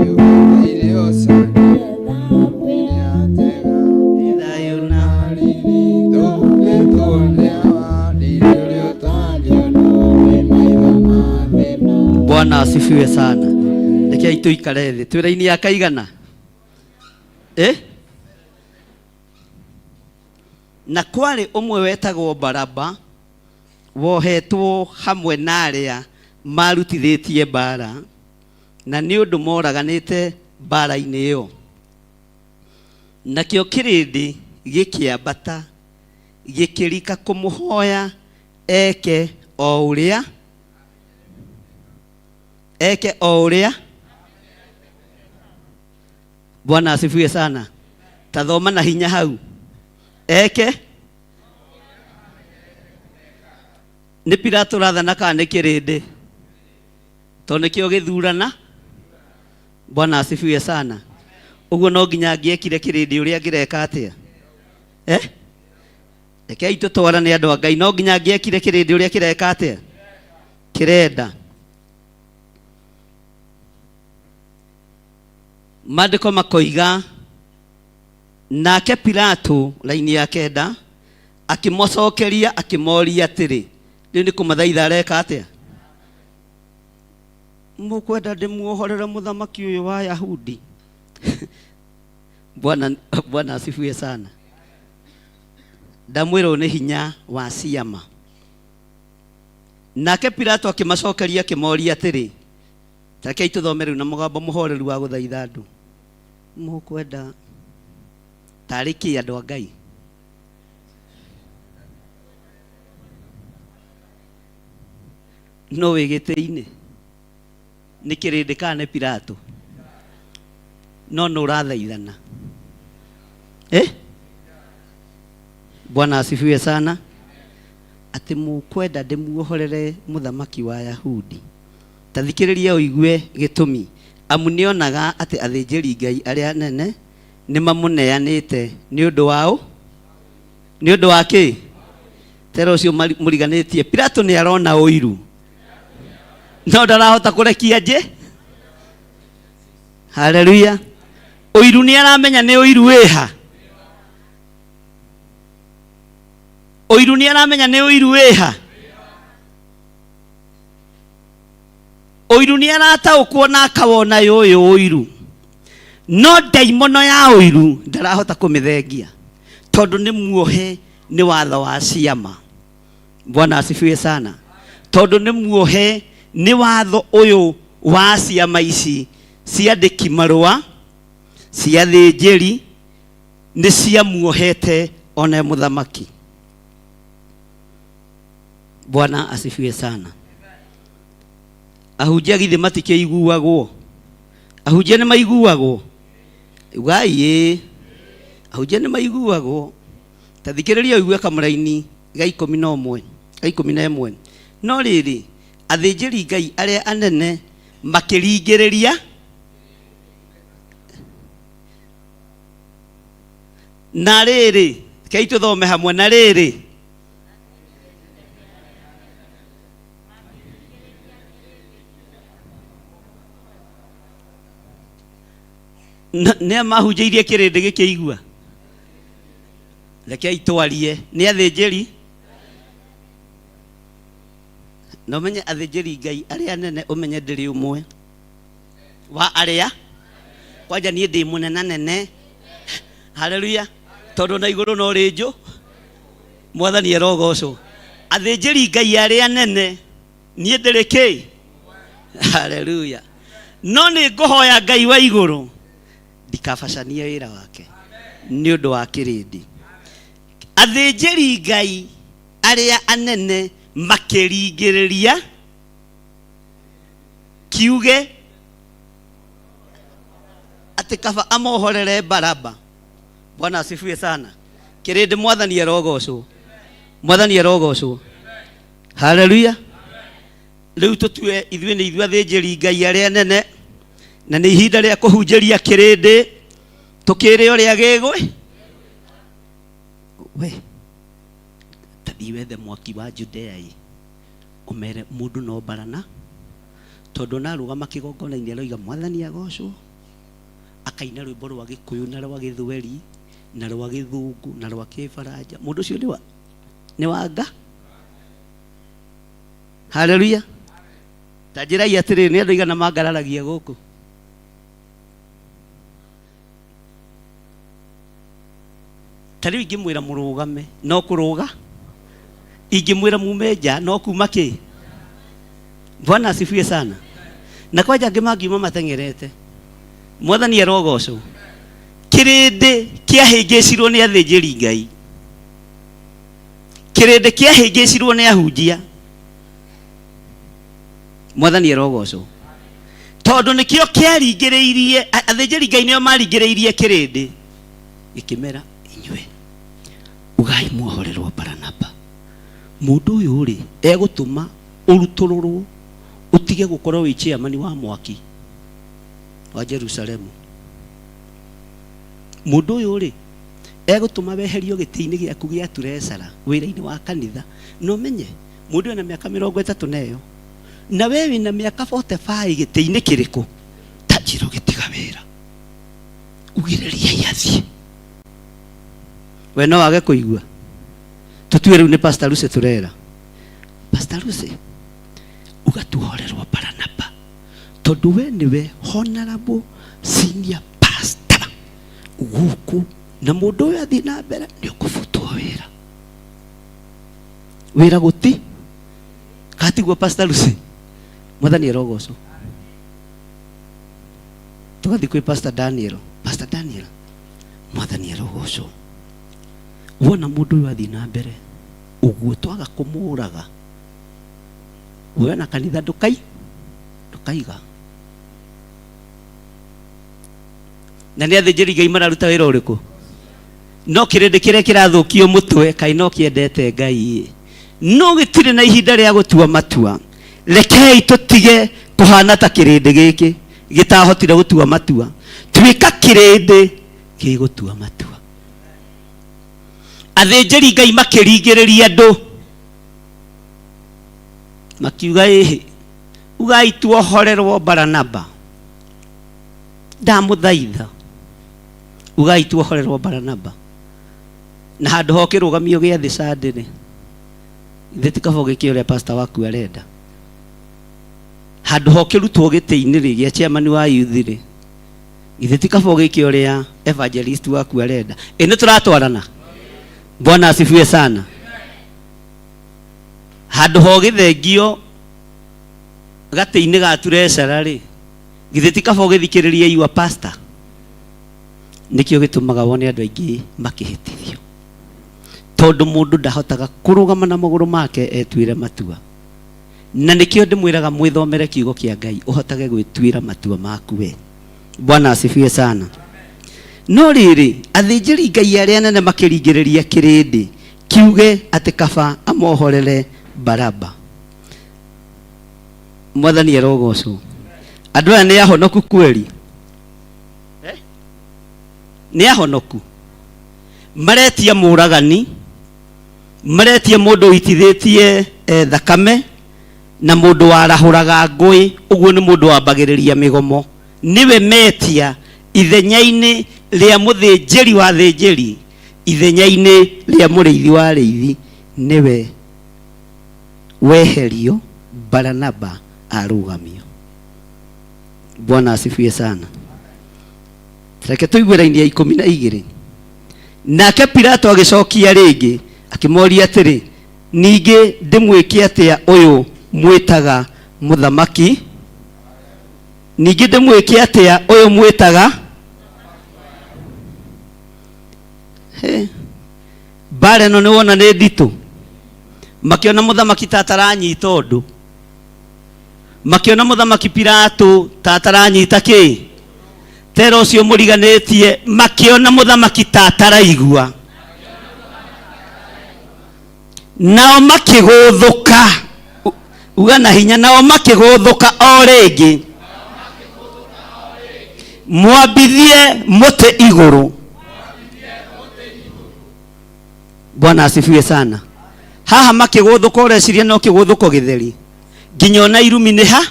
Yũbataire ũcani ĩrĩa njega. Nĩ thayũ na Tũhumbĩtwo nĩ waririe ũrĩa ũtangĩonwo nĩ maitho ma thĩ. Bwana asifiwe sana. Rekei tuikare thĩ. Twĩ raini ya kaigana? Eh? Na kwarĩ ũmwe wetagwo Baraba wohetwo hamwe na arĩa marutithĩtie mbara, na nĩ ũndũ moraganĩte mbara-inĩ ĩyo. Nakĩo kĩrĩndĩ gĩkĩambata gĩkĩrika kũmũhoya eke o ũrĩa eke o ũrĩa. Bwana asifiwe sana. Tathoma na hinya hau. Eke nĩ Pilato ũrathana kana nĩ kĩrĩndĩ? Tondũ nĩkĩo gĩthurana. Bwana asifiwe sana. Ũguo no nginya angĩekire kĩrĩndĩ ũrĩa angĩreka atĩa? Eh? Rekei tũtwarane andũ a Ngai, no nginya angĩekire kĩrĩndĩ ũrĩa kĩreka atĩa? Kĩrenda. Maandĩko makoiga nake Pilato raini ya kenda akĩmocokeria akĩmoria atĩrĩ, rĩu nĩ kũmathaitha areka atĩa? Mũkwenda ndĩmuohorere mũthamaki ũyũ wa Yahudi? Bwana, Bwana asifiwe sana. Ndamwĩrwo nĩ hinya wa ciama. Nake Pilato akĩmacokeria akĩmoria atĩrĩ, rekei tũthome rĩu na mũgambo mũhoreru wa gũthaitha andũ. Mũkwenda tarĩ kĩ andũ a Ngai? No wĩ gĩtĩ-inĩ nĩ kĩrĩndĩ kana nĩ Pilato? No nũ ũrathaithana? Eh? Bwana asifiwe sana. Atĩ mũkwenda ndĩmuohorere mũthamaki wa Yahudi? Ta thikĩrĩria ũigue gĩtũmi. Amu nĩonaga atĩ athĩnjĩri Ngai arĩa anene nĩmamũneanĩte nĩ ũndũ wa ũ? Nĩ ũndũ wa kĩ? Tera ũcio mũriganĩtie. Pilato nĩ arona ũiru no ndarahota kũrekia nje. Haleluya. Ũiru nĩ aramenya nĩ ũiru wĩha. Ũiru nĩ aramenya nĩ ũiru wĩha. Ũiru nĩ arataũkwo na akawona ũyũ ũiru, no ndaimono ya ũiru ndarahota kũmĩthengia tondũ nĩ muohe nĩ watho wa ciama. Bwana asifiwe sana. Tondũ nĩ muohe nĩ watho ũyũ wa ciama ici ciandĩki marũa cia thĩnjĩri nĩ ciamuohete ona mũthamaki. Bwana asifiwe sana. Ahunjia githĩ matikĩiguagwo? Ahunjia nĩ maiguagwo? Ugai ĩĩ. Ahunjia nĩ maiguagwo. Ta thikĩrĩria ũigue kamũraini ga 11, ga 11. No rĩrĩ, athĩnjĩri Ngai arĩa anene makĩringĩrĩria na rĩrĩ, rekei tũthome hamwe, na rĩrĩ, Nĩa mahunjĩirie kĩrĩndĩ gĩkĩigua? Rekei twarie. Nĩ athĩnjĩri na ũmenye athĩnjĩri Ngai arĩa anene, ũmenye ndĩrĩ ũmwe wa arĩa kwanja niĩ ndĩ mũnena nene. Haleluya! Tondũ na igũrũ no rĩnjũ. Mwathani arogocwo. Athĩnjĩri Ngai arĩa anene niĩ ndĩrĩ kĩ? Haleluya! No nĩ ngũhoya Ngai wa igũrũ ndikabacanie wĩra wake nĩ ũndũ wa kĩrĩndĩ. Athĩnjĩri Ngai arĩa anene makĩringĩrĩria kiuge atĩ kaba amohorere Baraba. Bwana asifiwe sana. Kĩrĩndĩ, Mwathani arogocwo. Mwathani arogocwo. Haleluya. Rĩu tũtue ithuĩ nĩ ithuĩ athĩnjĩri Ngai arĩa anene, na nĩ ihinda rĩa kũhunjĩria kĩrĩndĩ tũkĩrĩ ũrĩa gĩgwe. We tathiĩ wethe mwaki wa Judea ĩ, ũmere mũndũ no barana, tondũ narũgama kĩgongona-inĩ aroiga Mwathani agocwo, akaina rwĩmbo rwa Gĩkũyũ na rwa Gĩthweri na rwa Gĩthũngũ na rwa Kĩbaranja. Mũndũ ũcio nĩ wa nga. Haleluya. Ta njĩrai atĩrĩrĩ, nĩ andũ aigana mangararagia gũkũ? Ta rĩu ingĩmwĩra mũrũgame, no kũrũga. Ingĩmwĩra mume nja, no kuma kĩ? Bwana asifiwe sana. Na kwanja angĩ mangiuma mateng'erete. Mwathani arogocwo. Kĩrĩndĩ kĩahĩngĩcirwo nĩ athĩnjĩri Ngai. Kĩrĩndĩ kĩahĩngĩcirwo nĩ ahunjia. Mwathani arogocwo. Tondũ nĩkĩo kĩaringĩrĩirie, athĩnjĩri Ngai nĩo maringĩrĩirie kĩrĩndĩ. Gĩkĩmera, inyuĩ, ugai muohorerwo Baranaba. Mũndũ ũyũ rĩ, egũtũma ũrutũrũrwo, ũtige gũkorwo wĩ chairman wa mwaki wa Jerusalemu. Mũndũ ũyũ rĩ, egũtũma weherio gĩtĩ-inĩ gĩaku gĩa turesara wĩra-inĩ wa kanitha. Na ũmenye, mũndũ ena mĩaka 35, na we wĩna mĩaka 45 gĩtĩ-inĩ kĩrĩkũ? Ta njĩra ũgĩtiga wĩra. Ugĩrĩriai athiĩ. We no wage kũigua. Tũtue rĩu nĩ Pastor Lucy tũrera. Pastor Lucy, uga tuohorerwo Baranaba. Tondũ we nĩwe honorable senior pastor gũkũ, na mũndũ ũyũ athiĩ na mbere nĩ ũkũbutwo wĩra. Wĩra gũti katiguo Pastor Lucy. Mwathani arogocwo. Tũgathiĩ kwĩ Pastor Daniel. Pastor Daniel, Mwathani arogocwo. Wona mũndũ ũyũ athiĩ na mbere ũguo twaga kũmũraga, we na kanitha ndũkaiga. Na nĩ athĩnjĩri Ngai mararuta wĩra ũrĩkũ? No kĩrĩndĩ kĩrĩa kĩrathũkio mũtwe, kaĩ no kĩendete Ngai ĩ. No gĩtirĩ na ihinda rĩa gũtua matua. Rekei tũtige kũhana ta kĩrĩndĩ gĩkĩ gĩtahotire gũtua matua. Tuĩka kĩrĩndĩ gĩgũtua matua. Athĩnjĩri Ngai makĩringĩrĩria andũ, makiuga ĩhĩ, ugai tuohorerwo Baranaba. Ndamũthaitha, ugai tuohorerwo Baranaba. Na handũ ha ũkĩrũgamio gĩathĩ Sunday-rĩ, githĩ ti kaba ũgĩke ũrĩa pastor waku arenda? Handũ ha ũkĩrutwo gĩtĩ-inĩ-rĩ, gĩa chairman wa youth-rĩ, githĩ ti kaba ũgĩke ũrĩa evangelist waku arenda? Ĩ nĩ tũratwarana? Bwana asifiwe sana. Handũ ha ũgĩthengio gatĩ-inĩ ga treasurer-rĩ, githĩ ti kaba ũgĩthikĩrĩrie your pastor? Nĩkĩo gĩtũmaga wone andũ aingĩ makĩhĩtithio, tondũ mũndũ ndahotaga kũrũgama na magũrũ make etuĩre matua. Na nĩkĩo ndĩmwĩraga mwĩthomere kiugo kĩa Ngai, ũhotage gwĩtuĩra matua maku we. Bwana asifiwe sana. No rĩrĩ, athĩnjĩri Ngai arĩa anene makĩringĩrĩria kĩrĩndĩ kiuge atĩ kaba amohorere Baraba. Mwathani arogocwo. Andũ aya nĩ ahonoku kweli? Eh? Nĩ ahonoku. Maretia mũragani, maretia mũndũ ũitithĩtie eh, thakame na mũndũ warahũraga ngũĩ, ũguo nĩ mũndũ wambagĩrĩria mĩgomo. Nĩwe metia ithenya-inĩ rĩa mũthĩnjĩri wa athĩnjĩri, ithenya-inĩ rĩa mũrĩithi wa arĩithi, nĩwe weherio, Baranaba arũgamio. Bwana asifiwe sana. Reke tũigue raini ya 12. Nake Pilato agĩcokia rĩngĩ akĩmoria atĩrĩ, ningĩ ndĩmwĩke atĩa ũyũ mwĩtaga mũthamaki? Ningĩ ndĩmwĩke atĩa ũyũ mwĩtaga? He. Mbara ĩno nĩ wona nĩ nditũ. Makĩona mũthamaki ta ataranyita ũndũ. Makĩona mũthamaki Pilato ta ataranyita kĩ? Tera ũcio mũriganĩtie, makĩona mũthamaki ta ataraigua. Nao makĩgũthũka. Uga na hinya, nao makĩgũthũka o rĩngĩ. Mwambithie mũtĩ igũrũ. Bwana asifiwe sana. Haha makĩgũthũka ũreciria no kĩgũthũko gĩtheri. Nginya ona irumi nĩ ha?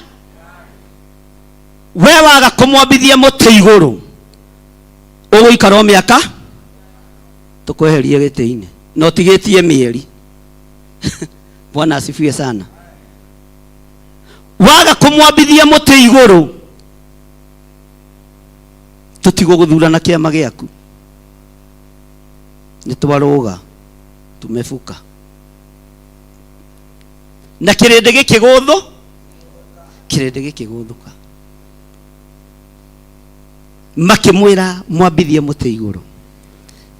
We waga kũmwambithia mũtĩ igũrũ ũgũikara o mĩaka tũkweherie gĩtĩ-inĩ na ũtigĩtie mĩeri. Bwana asifiwe sana. Waga kũmwambithia mũtĩ igũrũ tũtigũgũthurana kĩama gĩaku, nĩ twarũga tumebuka na kĩrĩndĩ gĩkĩgũthũ, kĩrĩndĩ gĩkĩgũthũka, makĩmwĩra mwambithie mũtĩ igũrũ.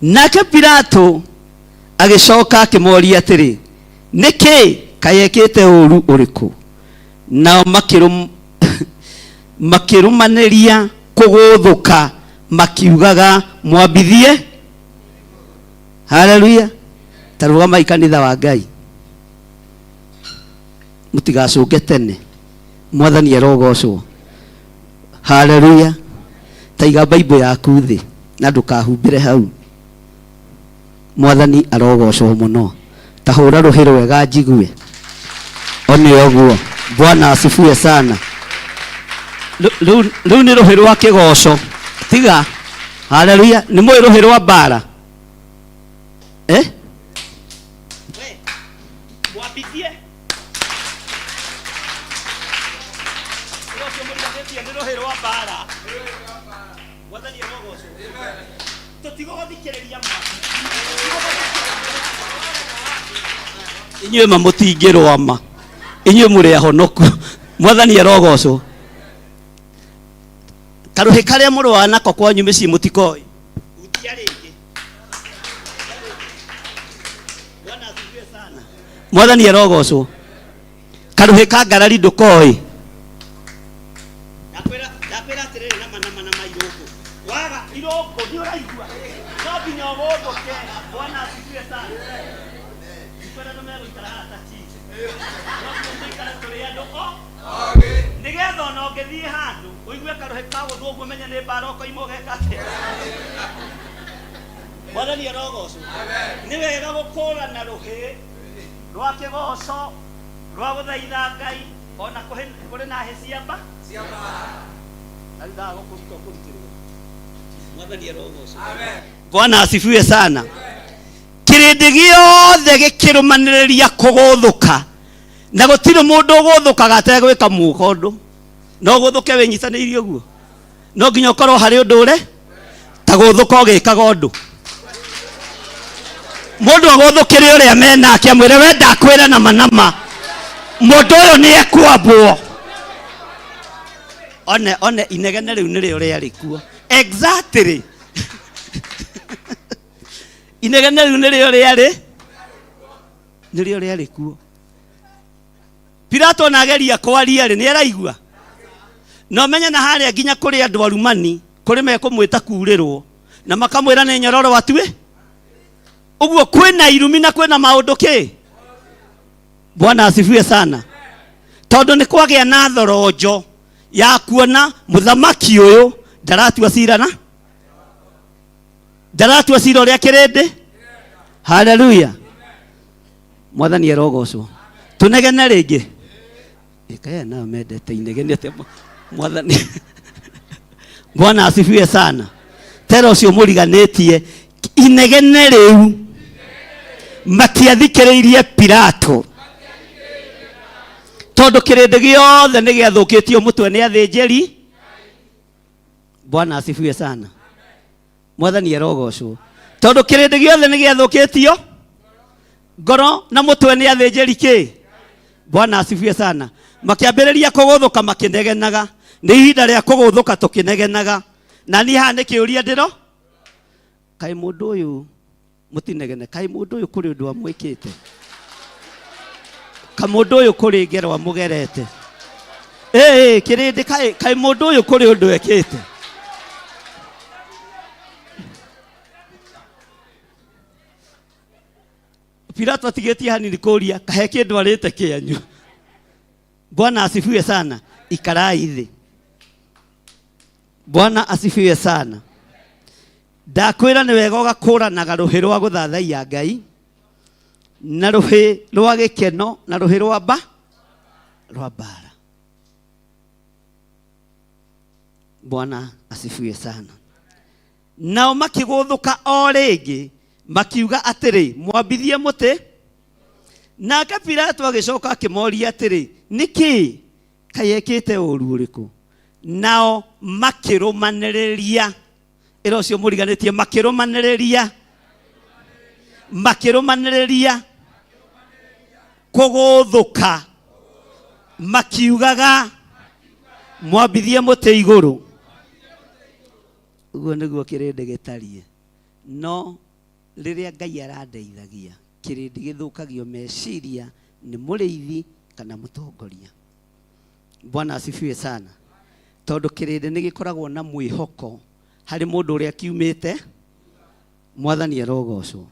Nake Pilato agĩcoka akĩmoria atĩrĩ, nĩkĩ kaĩ ekĩte ũũru ũrĩkũ? Nao makĩrũmanĩria kũgũthũka makiugaga mwambithie. Haleluya. Ta rũgamai kanitha wa Ngai, mũtigacũnge tene. Mwathani arogocwo. Haleluya. Ta iga Bible yaku thĩ na ndũkahumbĩre hau. Mwathani arogocwo mũno. Ta hũra rũhĩ rwega njigue. One ũguo. Bwana asifiwe sana. Rĩu nĩ rũhĩ rwa kĩgoco. Tiga. Haleluya. Nĩ mũĩ rũhĩ rwa mbara? Eh? We, mwambithie. Ũcio mũriganĩtie nĩ rũhĩ rwa mbara. Mwathani arogocwo. Tũtigũgũthikĩrĩria ma. Inyuĩ ma mũtingĩrũa ma. Inyuĩ mũrĩ ahonoku. Mwathani arogocwo. Karũhĩ karĩa mũrũaga nako kwanyu mĩciĩ mũtikoĩ. Hutia rĩngĩ. Bwana asifiwe sana. Mwathani arogocwo. Karũhĩ ka ngarari ndũkoĩ. Ndakwĩra ndakwĩra atĩrĩrĩ nama nama nama irũngũ. Waga irũngũ nĩ ũraigua. No nginya ũgũthũke. Bwana asifiwe sana. Ndikwenda andũ megũikara haha ta chief. No nginya tũikare tũrĩ andũ o nĩgetha ona ũngĩthiĩ handũ ũigue karũhĩ kagũthwo ũguo menye nĩ mbara ũkoima ũgeka atĩa. Mwathani arogocwo. Nĩ wega gũkũrana rũhĩ rwa kĩgoco rwa gũthaitha Ngai ona kũrĩ na hĩ cia mba na rĩu ndaga gũkũruta ũkũrutĩrwo. Mwathani arogocwo. Bwana asifiwe sana. Kĩrĩndĩ gĩothe gĩkĩrũmanĩrĩria kũgũthũka, na gũtirĩ mũndũ ũgũthũkaga ategwĩka mũka ũndũ. No ũgũthũke wĩnyitanĩirie ũguo, no nginya ũkorwo harĩ ũndũ ũre ta gũthũka ũgĩkaga ũndũ. Mũndũ agũthũkĩre ũrĩa menake amwĩre we ndakwĩra nama nama mũndũ ũyũ nĩ ekwambwo. One one inegene rĩu nĩrĩo rĩarĩ kuo exactly. Inegene rĩu nĩrĩo rĩarĩ nĩrĩo rĩarĩ kuo. Pilato ona ageria kwaria rĩ, nĩ araigua. Na ũmenye na harĩa nginya kũrĩ andũ arumani, kũrĩ mekũmwĩta kurĩrwo. Na makamwĩra nĩ nyororo atue. Ũguo kwĩna irumi na kwĩna maũndũ kĩ. Bwana asifiwe sana. Tondũ nĩ kwagĩa na thoronjo ya kuona mũthamaki ũyũ ndaratua cira na ndaratua cira ũrĩa kĩrĩndĩ. Haleluya. Mwathani arogocwo. Tũnegene rĩngĩ. Ĩkaya nao mendete inegene atĩa mwathani. Bwana asifiwe sana. Tera ũcio mũriganĩtie inegene rĩu matiathikĩrĩirie Pilato tondũ kĩrĩndĩ gĩothe nĩ gĩathũkĩtio mũtwe nĩ athĩnjĩri. Bwana asifiwe sana. Mwathani arogocwo. Tondũ kĩrĩndĩ gĩothe nĩ gĩathũkĩtio ngoro na mũtwe nĩ athĩnjĩri kĩ. Bwana asifiwe sana. Makĩambĩrĩria kũgũthũka makĩnegenaga. Nĩ ihinda rĩa kũgũthũka tũkĩnegenaga. Na niĩ haha nĩ kĩũria ndĩro kaĩ mũndũ ũyũ mũtinegene, kaĩ mũndũ ũyũ kũrĩ ũndũ amwĩkĩte, ka mũndũ ũyũ kũrĩ ngero amũgerete, ĩĩ kĩrĩndĩ, kaĩ kaĩ mũndũ ũyũ kũrĩ ũndũ ekĩte. Pilato atigĩtie hanini kũria kahe kĩndũ arĩte kĩanyu. Bwana asifiwe sana. Ikarai thĩ. Bwana asifiwe sana. Ndakwĩra nĩ wega ũgakũranaga rũhĩ rwa gũthathaiya Ngai na rũhĩ rwa gĩkeno na rũhĩ rwa mba rwa mbara. Bwana asifiwe sana. Nao makĩgũthũka o rĩngĩ makiuga atĩrĩ, mwambithie mũtĩ. Nake Pilato agĩcoka akĩmoria atĩrĩ, nĩkĩ kaĩ ekĩte ũru ũrĩkũ? Nao makĩrũmanĩrĩria, ĩra ũcio mũriganĩtie, makĩrũmanĩrĩria, makĩrũmanĩrĩria kũgũthũka makiugaga mwambithie mũtĩ igũrũ. Ũguo nĩguo kĩrĩndĩ gĩtariĩ. No rĩrĩa Ngai arandeithagia, kĩrĩndĩ gĩthũkagio meciria nĩ mũrĩithi kana mũtongoria. Bwana asifiwe sana. Tondũ kĩrĩndĩ nĩ gĩkoragwo na mwĩhoko harĩ mũndũ ũrĩa kiumĩte. Mwathani arogocwo.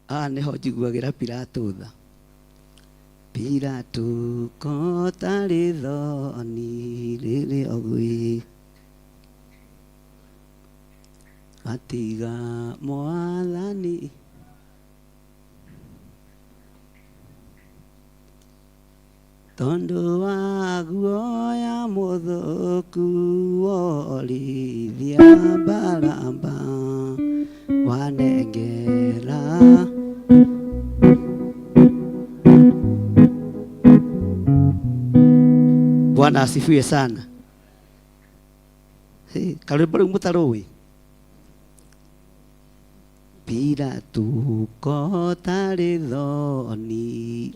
Haha nĩho njiguagĩra Pilato tha. Pilato kotarĩ thoni rĩrĩa ũgwĩ atiga mwathani tondũ wa guoya mũthũku worithia Baraba wanengera. Bwana asifiwe sana. Hey, karwĩmbo rĩu mũtarũĩ Pilato kotarĩ thoni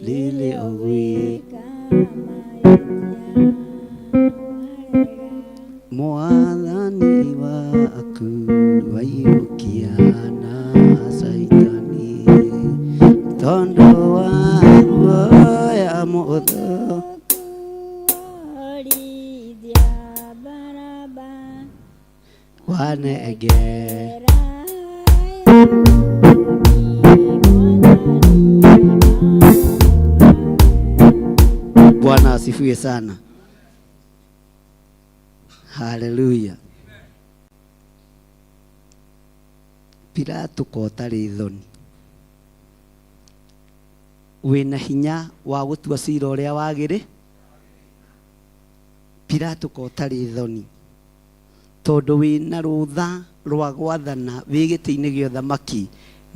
rĩrĩa ũgwĩka mwathani waku waiyũkia na Caitani tondũ wa guoya mũthũ wanengera. Bwana asifiwe sana. Haleluya. Pilato kotarĩ thoni wĩna hinya wa gũtua cira ũrĩa wagĩrĩ. Pilato kotarĩ thoni tondũ wĩna rũtha rwa gwathana wĩ gĩtĩ-inĩ gĩa ũthamaki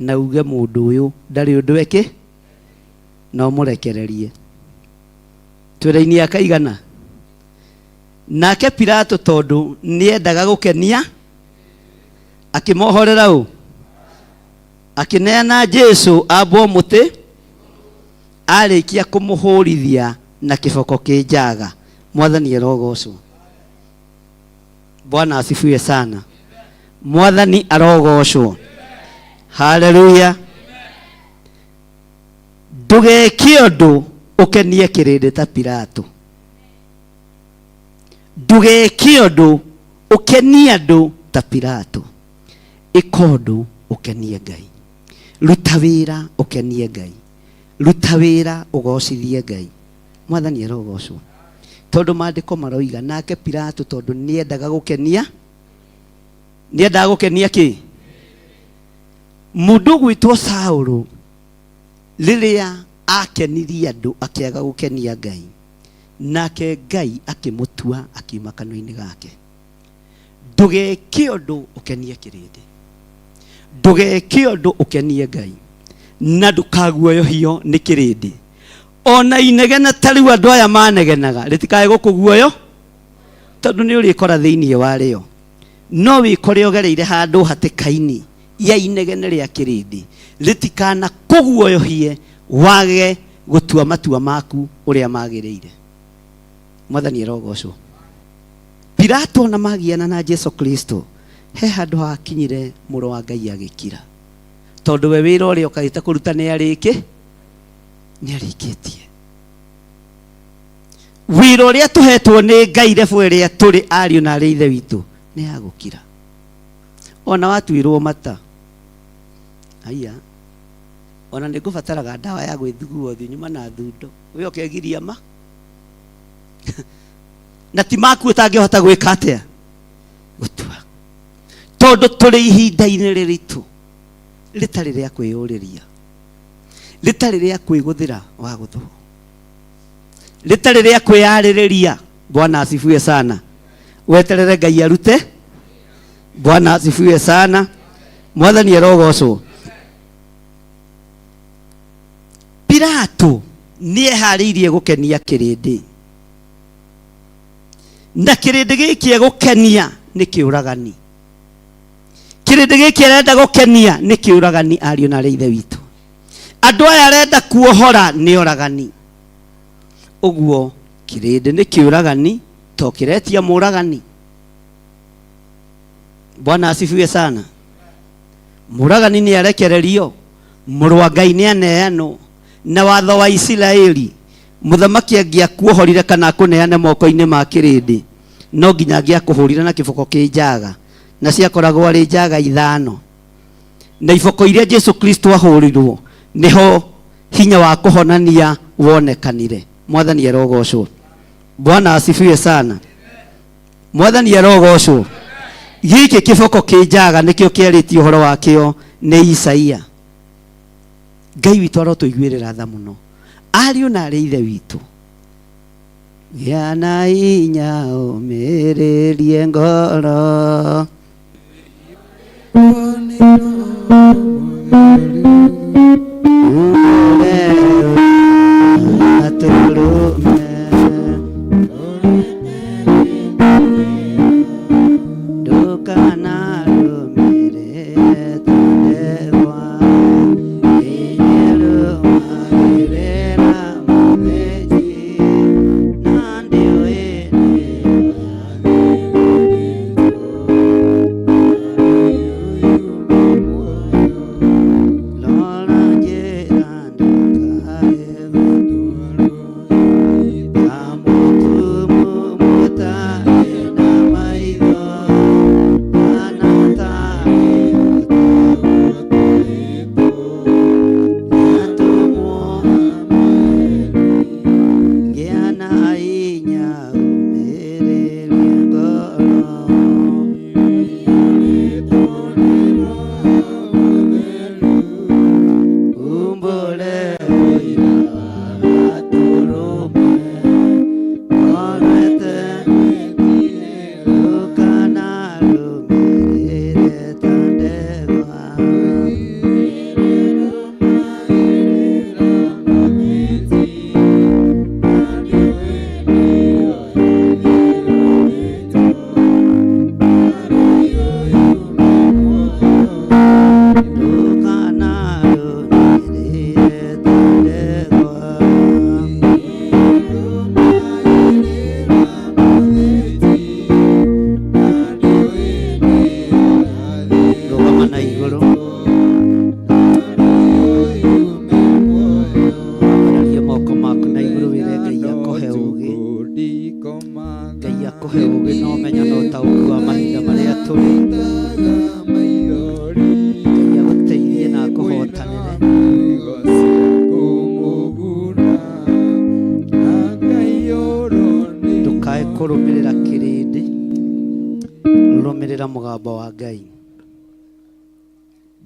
na uge mũndũ ũyũ ndarĩ ũndũ eke no mũrekererie. Twĩra-inĩ akaigana. Nake Pilato tondũ nĩendaga gũkenia akĩmohorera ũ, akĩneana Jesu ambwo mũtĩ arĩkia kũmũhũrithia na kĩboko kĩ njaga. Mwathani arogocwo. Bwana asifiwe sana. Mwathani arogocwo. Haleluya. Ndũgeke ũndũ ũkenie kĩrĩndĩ ta Pilato. Ndũgeke ũndũ Ũkenie andũ ta Pilato. Ĩka ũndũ ũkenie Ngai. Ruta wĩra ũkenie Ngai. Ruta wĩra ũgocithie Ngai. Mwathani arogocwo. Tondũ maandĩko maroiga nake Pilato tondũ nĩendaga gũkenia, nĩendaga gũkenia kĩ? Mũndũ ũgwĩtwo Saũlũ rĩrĩa akenirie andũ akĩaga gũkenia Ngai, nake Ngai akĩmũtua akiuma kanua-inĩ gake. Ndũgeke ũndũ ũkenie kĩrĩndĩ, ndũgeke ũndũ ũkenie Ngai, na ndũkaguoyohio nĩ kĩrĩndĩ. Ona inegene ta rĩu andũ aya manegenaga rĩtikae gũkũguoyo, tondũ nĩ ũrĩkora thĩinĩ warĩo. No wĩkore ũgereire handũ hatĩka-inĩ ya inegene rĩa kĩrĩndĩ, rĩtikana kũguoyohie wage gũtua matua maku ũrĩa magĩrĩire. Mwathani arogocwo. Pilato ona magiana na Jesu Kristo, he handũ hakinyire mũrũ wa Ngai agĩkira, tondũ we wĩra ũrĩa ũkaĩte kũruta nĩ arĩkĩ, nĩ arĩkĩtie. Wĩra ũrĩa tũhetwo nĩ Ngai rebo ĩrĩa tũrĩ ariũ na arĩ ithe witũ nĩ ya gũkira. Ona watuĩrwo mata, haiya, ona nĩ ngũbataraga ndawa ya gwĩthugua ũthiũ nyuma na thundo, we ũkegiria ma na ti maku ũtangĩhota gwĩka atĩa gũtua, tondũ tũrĩ ihinda-inĩ rĩritũ rĩtarĩ rĩa kwĩyũrĩria, rĩtarĩ rĩa kwĩgũthĩra wa gũthwo, rĩtarĩ rĩa kwĩyarĩrĩria. Bwana asifiwe sana. Weterere Ngai arute. Bwana asifiwe sana. Mwathani arogocwo. Pilato nĩeharĩirie gũkenia kĩrĩndĩ, na kĩrĩndĩ gĩkĩ egũkenia nĩ kĩũragani. Kĩrĩndĩ gĩkĩ arenda gũkenia nĩ kĩũragani, ariũ na arĩ ithe witũ. Andũ aya arenda kuohora nĩ oragani. Ũguo kĩrĩndĩ nĩ kĩũragani, to kĩretia mũragani. Bwana asifiwe sana. Mũragani nĩ arekererio, mũrũ wa Ngai nĩ aneanwo. Na watho wa Isiraeli, mũthamaki angĩakuohorire kana akũneane moko-inĩ ma kĩrĩndĩ, no nginya angĩakũhũrire na kĩboko kĩ njaga, na ciakoragwo arĩ njaga 5. Na iboko iria Jesu Kristo ahũrirwo, nĩho hinya wa kũhonania wonekanire. Mwathani arogocwo. Bwana asifiwe sana. Mwathani arogocwo. Gĩkĩ kĩboko kĩ njaga nĩkĩo kĩarĩtie ũhoro wakĩo nĩ Isaia. Ngai witũ arotũiguĩrĩra tha mũno. Ariũ na arĩ ithe witũ, gĩa na hinya ũmĩrĩrie ngoro. Akũhe ũũgĩ na ũmenyo na ũtaũku wa mahinda marĩa tũrĩ. Ngai agũteithie na akũhotanĩre. Ndũkae kũrũmĩrĩra kĩrĩndĩ, rũmĩrĩra mũgambo wa Ngai.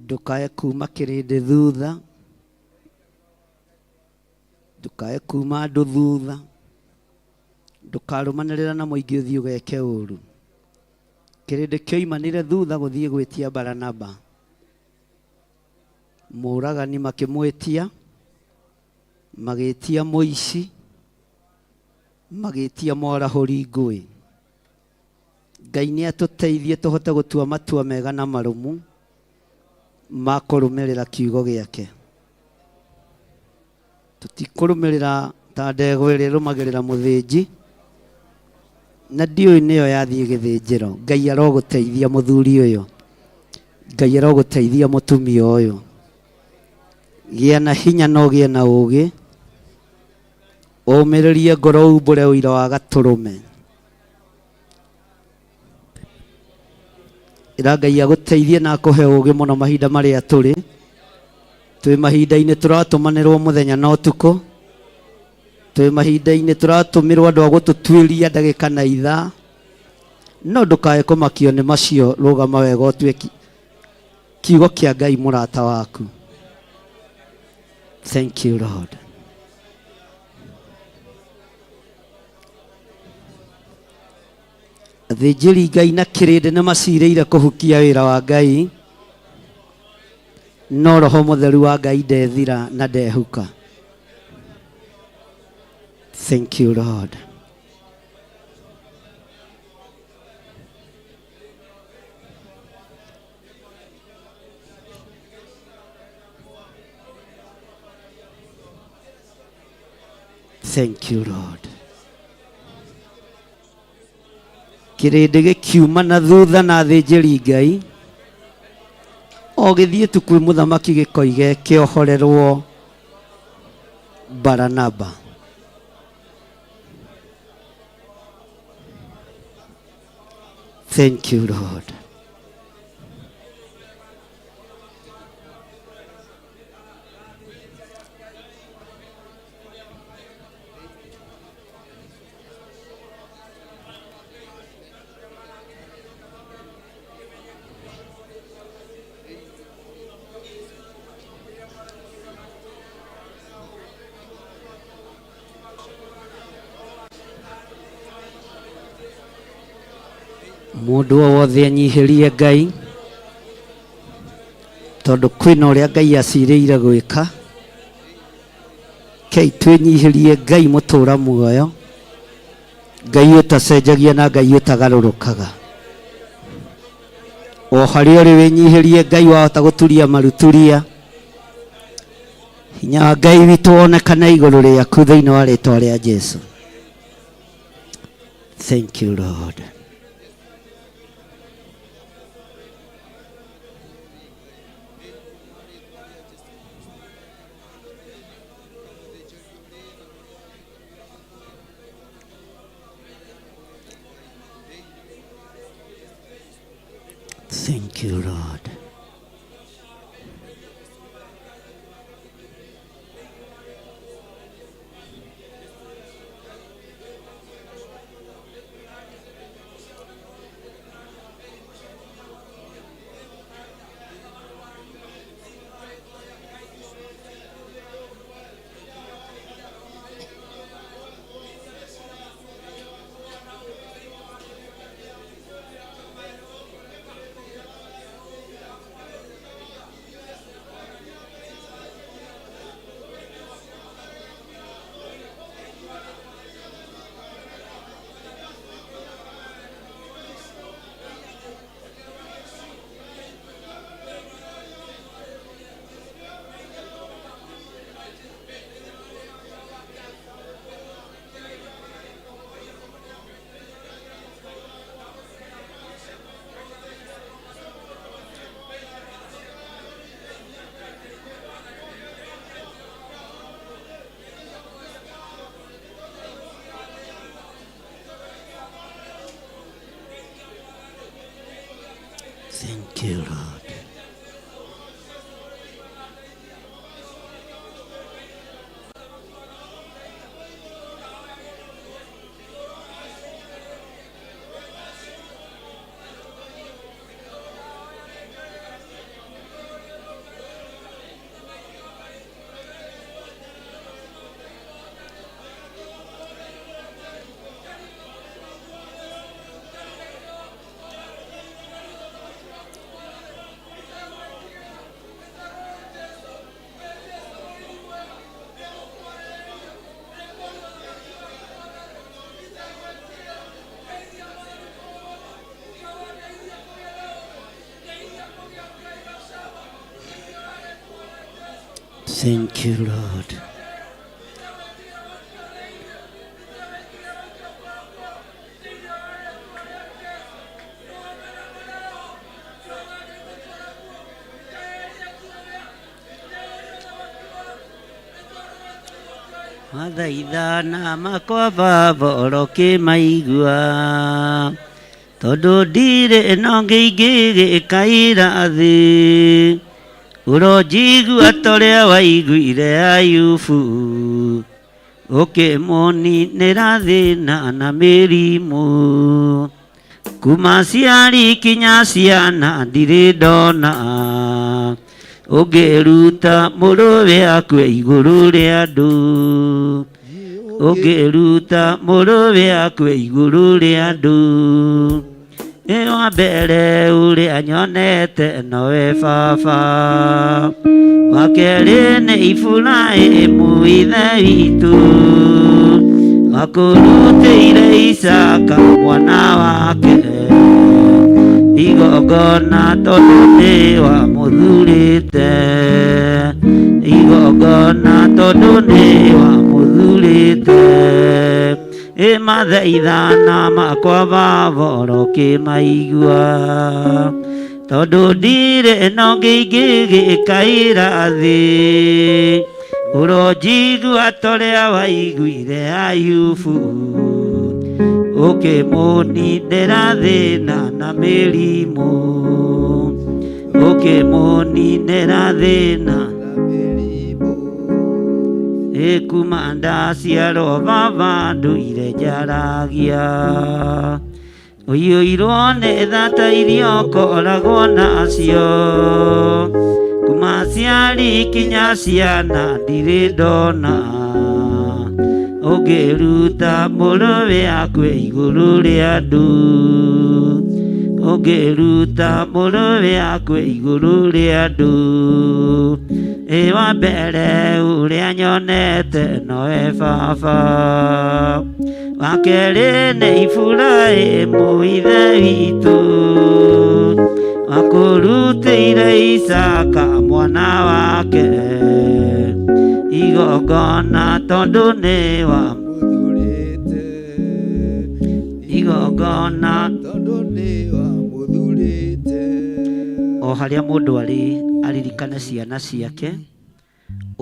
Ndũkae kuma kĩrĩndĩ thutha, ndũkae kuma andũ thutha, ndũkarũmanĩrĩra na mũingĩ ũthiĩ ũgeke ũru. Kĩrĩndĩ kĩoimanire thutha gũthiĩ gwĩtia Baranaba, mũragani makĩmwĩtia, magĩtia mũici, magĩtia mwarahũri ngũĩ. Ngai nĩ atũteithie tũhote gũtua matua mega na marũmu ma kũrũmĩrĩra kiugo gĩake. Tũtikũrũmĩrĩra ta ndegwa ĩrĩa ĩrũmagĩrĩra mũthĩnji, na ndiũĩ nĩyo yathiĩ gĩthĩnjĩro. Ngai arogũteithia mũthuri ũyũ, Ngai arogũteithia mũtumia ũyũ. Gĩa na hinya na ũgĩe na ũũgĩ, ũmĩrĩrie ngoro umbũre ũira wa gatũrũme. Ĩra Ngai agũteithie na akũhe ũũgĩ mũno mahinda marĩa tũrĩ. Twĩ mahinda-inĩ tũratũmanĩrwo mũthenya na ũtukũ, twĩ mahinda-inĩ tũratũmĩrwo andũ a gũtũtuĩria ndagĩka na ithaa, no ndũkae kũmakio nĩ macio, rũgama wega ũtue kiugo kĩa Ngai mũrata waku. Thank you Lord. Athĩnjĩri Ngai na kĩrĩndĩ nĩ macirĩire kũhukia wĩra wa Ngai, no Roho Mũtheru wa Ngai ndethira na ndehuka. Thank you Lord. Thank you Lord. Kĩrĩndĩ gĩkiuma na thutha na athĩnjĩri Ngai o gĩthiĩ tu kwĩ mũthamaki gĩkoige kĩohorerwo Baranaba. Thank you Lord. Mũndũ o wothe anyihĩrie Ngai, tondũ kwĩna ũrĩa Ngai acirĩire gwĩka. Kei twĩnyihĩrie Ngai mũtũra muoyo, Ngai ũtacenjagia na Ngai ũtagarũrũkaga. O harĩa ũrĩ wĩnyihĩrie Ngai, wahota gũturia maruturia, hinya wa Ngai witũ wonekane igũrũ rĩaku thĩinĩ wa rĩtwa rĩa Jesu. Thank you Lord. Thank you Lord. Thank you, Lord. Thank you, Lord. Mathaithana makwa baba orokĩmaigua tondũ ndirĩ ĩno ngĩingĩgĩkaira thĩ ũronjigua torĩa waiguire Ayubu ũkĩmũninĩra thĩna na mĩrimũ kuma ciari kinya ciana ndirĩ ndona ũngĩruta mũrũwe akue igũrũ rĩa andũ ũngĩruta mũrũwe akue igũrũ rĩa andũ ĩ wa mbere ũrĩa nyonete nowe baba wa kerĩ nĩ Iburahĩmu ithe witũ wakũrutĩire Isaka mwana wake igongona tondũ nĩ wamũthurĩte igongona tondũ nĩ wamũthurĩte ĩ mathaithana makwa baba orokĩmaigua tondũ ndirĩ ĩno ngĩingĩgĩkaira thĩ ũronjigua torĩa waiguire Ayubu ũkĩmũninĩra thĩna na mĩrimũ ũkĩmũninĩra thĩna ĩ kuma ndaciarwo baba ndũire njaragia ũiyũirwo nĩ thata iria ũkoragwo nacio kuma ciari kinya ciana ndirĩ ndona ũngĩruta mũrũwe akue igũrũ rĩa andũ ũngĩruta mũrũwe akue igũrũ rĩa andũ ĩ wa mbere ũrĩa nyonete nowe baba wa kerĩ nĩ Iburahĩmu ithe witũ wakũrutĩire Isaka mwana wake igongona tondũ nĩ Mũthurĩte igongona tondũ nĩ wamũthurĩte o harĩa mũndũ arĩ aririkane ciana ciake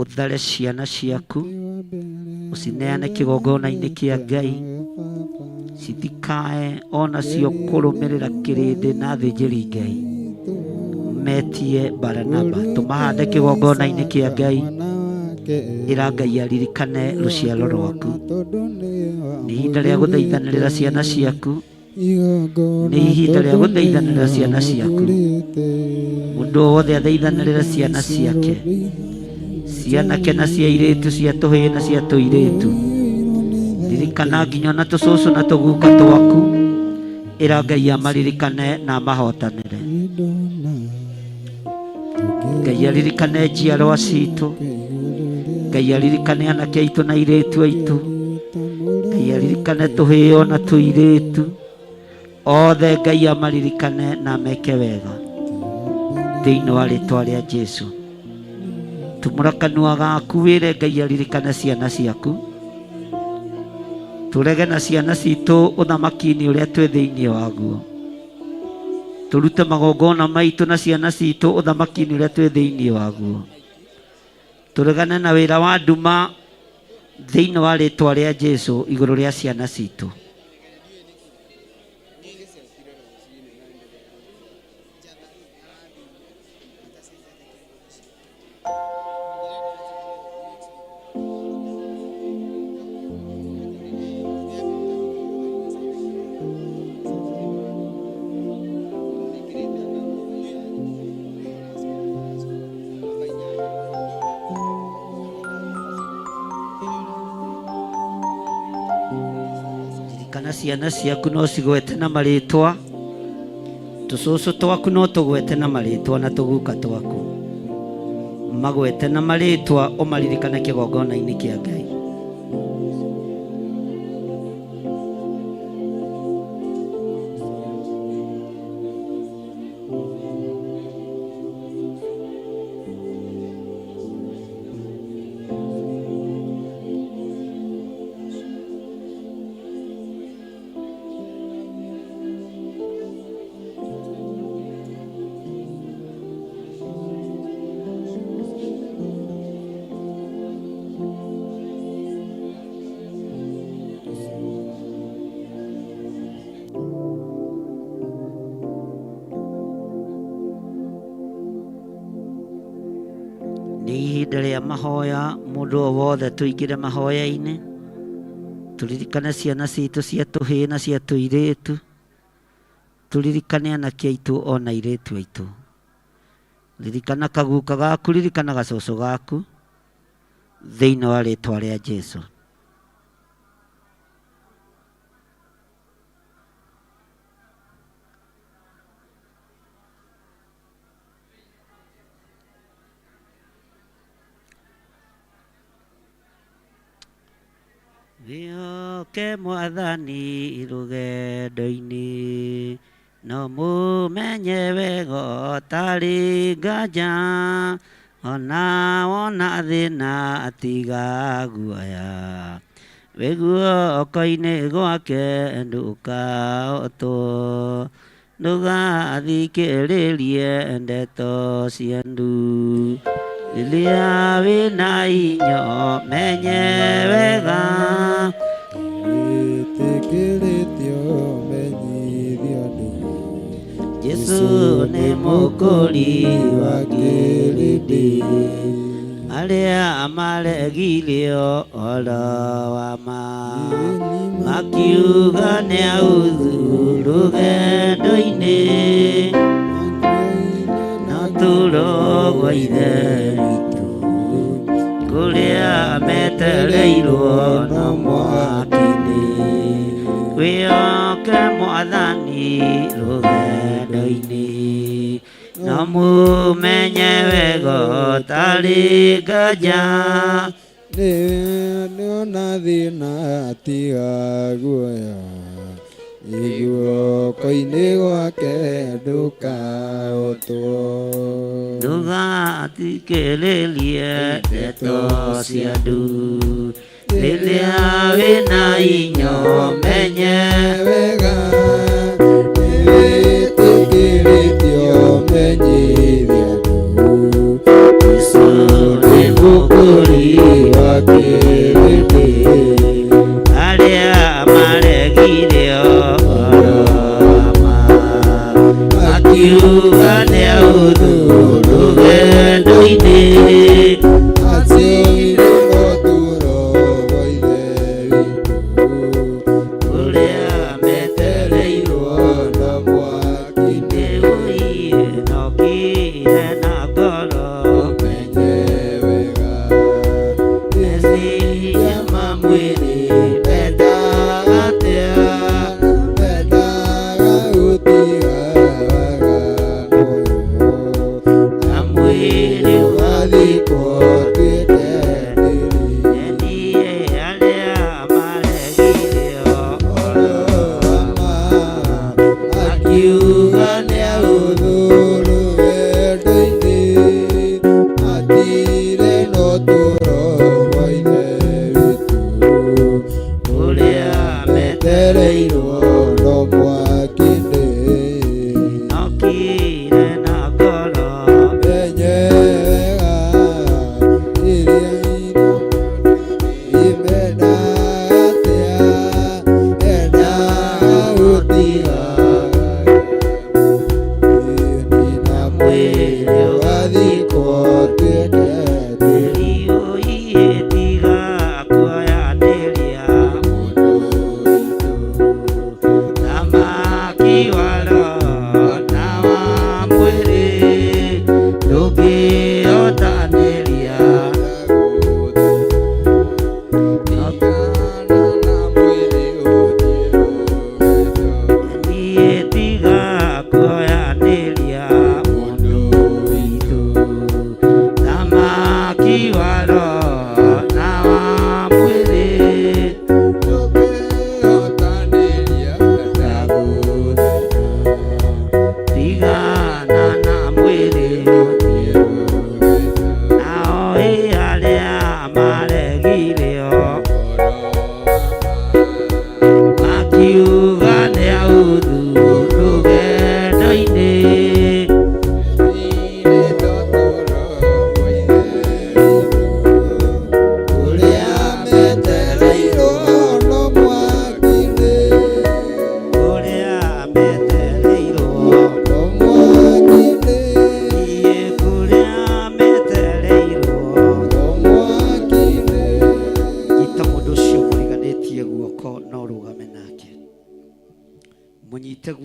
ũthare ciana ciaku ũcineane kĩgongona-inĩ kĩa Ngai citikae onacio kũrũmĩrĩra kĩrĩndĩ na athĩnjĩri Ngai metie Baranaba tũmahande kĩgongona-inĩ kĩa Ngai ĩra Ngai aririkane rũciaro rwaku nĩ ihinda rĩa gũthaithanĩrĩra ciana ciaku nĩ ihinda rĩa gũthaithanĩrĩra ciana ciaku mũndũ o wothe athaithanĩrĩre ciana ciake cianake na cia airĩtu cia tũhĩĩ na cia tũirĩtu ririkana nginya ona tũcũcũ na tũguka twaku ĩra Ngai amaririkane na amahotanĩre Ngai aririkane njiarwa citũ Ngai aririkane anake aitũ na airĩtu aitũ Ngai aririkane tũhĩĩ ona tũirĩtu othe Ngai amaririkane na meke wega thĩinĩ wa rĩtwa rĩa Jesu tumũra kanua gaku wĩre Ngai aririkane ciana ciaku tũrege na ciana citũ ũthamaki-inĩ ũrĩa twĩ thĩinĩ waguo tũrute magongona maitũ na ciana citũ ũthamaki-inĩ ũrĩa twĩ thĩinĩ waguo tũregane na wĩra wa nduma thĩinĩ wa rĩtwa rĩa Jesu igũrũ rĩa ciana citũ. Na ciana ciaku no cigwete na marĩtwa, tũcũcũ twaku no tũgwete na marĩtwa, na tũguka twaku magwete na marĩtwa, ũmaririkane kĩgongona-inĩ kĩa Ngai. Nĩ ihinda rĩa mahoya, mũndũ o wothe tũingĩre mahoya-inĩ, tũririkane ciana citũ cia tũhĩĩ na cia tũirĩtu, tũririkane anake aitũ ona airĩtu aitũ. Ririkana kaguka gaku, ririkana gacũcũ gaku thĩinĩ wa rĩtwa rĩa Jesu. Wĩhoke Mwathani rũgendo-inĩ, no mũmenye wega ũtarĩ nganja, ona wona thĩna tiga guoya, wĩ guoko-inĩ gwake ndũkahotwo, ndũgathikĩrĩrie ndeto cia andũ. Rĩrĩa wĩna inyo menye wega, Wĩtĩkĩrĩtio menyithio andũ, Jesu nĩ mũkũri wa kĩrĩndĩ, arĩa maregire ũhoro wa ma, makiuga nĩ authu rũgendo-inĩ, no turo gwa Ithe witũ, kũrĩa metereirwo no mwaki-inĩ. Wĩhoke Mwathani rũgendo-inĩ, no mũmenye wega ũtarĩ nganja, Nĩona thĩna tiga guoya, guoko-inĩ gwake ndũkahotwo. Ndũgathikĩrĩrie ndeto cia andũ, rĩrĩa wĩna inyo menye wega, nĩwĩtĩkĩrĩtio menyithio andũ, Jesu nĩ mũkũri wa kĩrĩndĩ, arĩa maregire ũhoro wa ma, makiuga nĩ authu rũgendo-inĩ, Atire ũtũũro wa Ithe witũ, kũrĩa metereirwo na mwaki-inĩ. Nokire na ngoro Ũmenye wega, meciria ma mwĩrĩ mendaga atĩa, mendaga gũtiga waganu ũyũ, na mwĩrĩ ũgathikwo ũtuĩke tĩri. Enie arĩa maregire ũhoro wa ma, makiuga nĩ authu rũgendo-inĩ, atire na ũtũũro wa Ithe witũ, kũrĩa metereirwo no mwaki-inĩ. Nokire na ngoro Menye wega, iria imendaga atĩa, mendaga gũtiga na mwĩrĩ ũgathikwo ũtuĩke tĩri. Ũiĩ tiga kuoyanĩria mũndũ witũ, thamaki wa roho na wa mwĩrĩ ndũngĩhotanĩria. Tigana na mwĩrĩ ũthiĩ.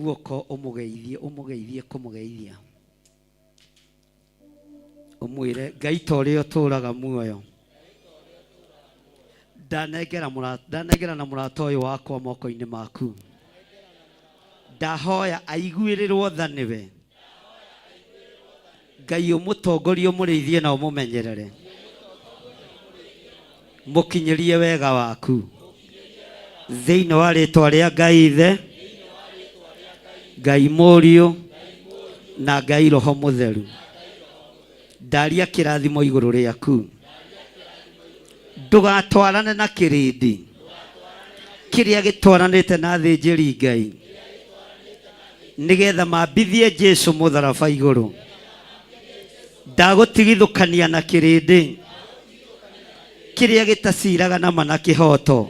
Guoko ũmũgeithie, ũmũgeithie kũmũgeithia. Ũmwĩre Ngai ta ũrĩa ũtũũraga muoyo. Ndanengera mũra- ndanengerana mũrata ũyũ wakwa moko-inĩ maku. Ndahoya aiguĩrĩrwo tha nĩwe. Ngai ũmũtongorie ũmũrĩithie na ũmũmenyerere. Mũkinyĩrie wega waku. Thĩinĩ wa rĩtwa rĩa Ngai Ithe, Ngai Mũriũ na Ngai Roho Mũtheru. Ndaria kĩrathimo igũrũ rĩaku. Ndũgatwarane na kĩrĩndĩ kĩrĩa gĩtwaranĩte na athĩnjĩri Ngai nĩgetha mambithie Jesu mũtharaba igũrũ. Ndagũtigithũkania na kĩrĩndĩ kĩrĩa gĩtaciraga na ma na kĩhoto,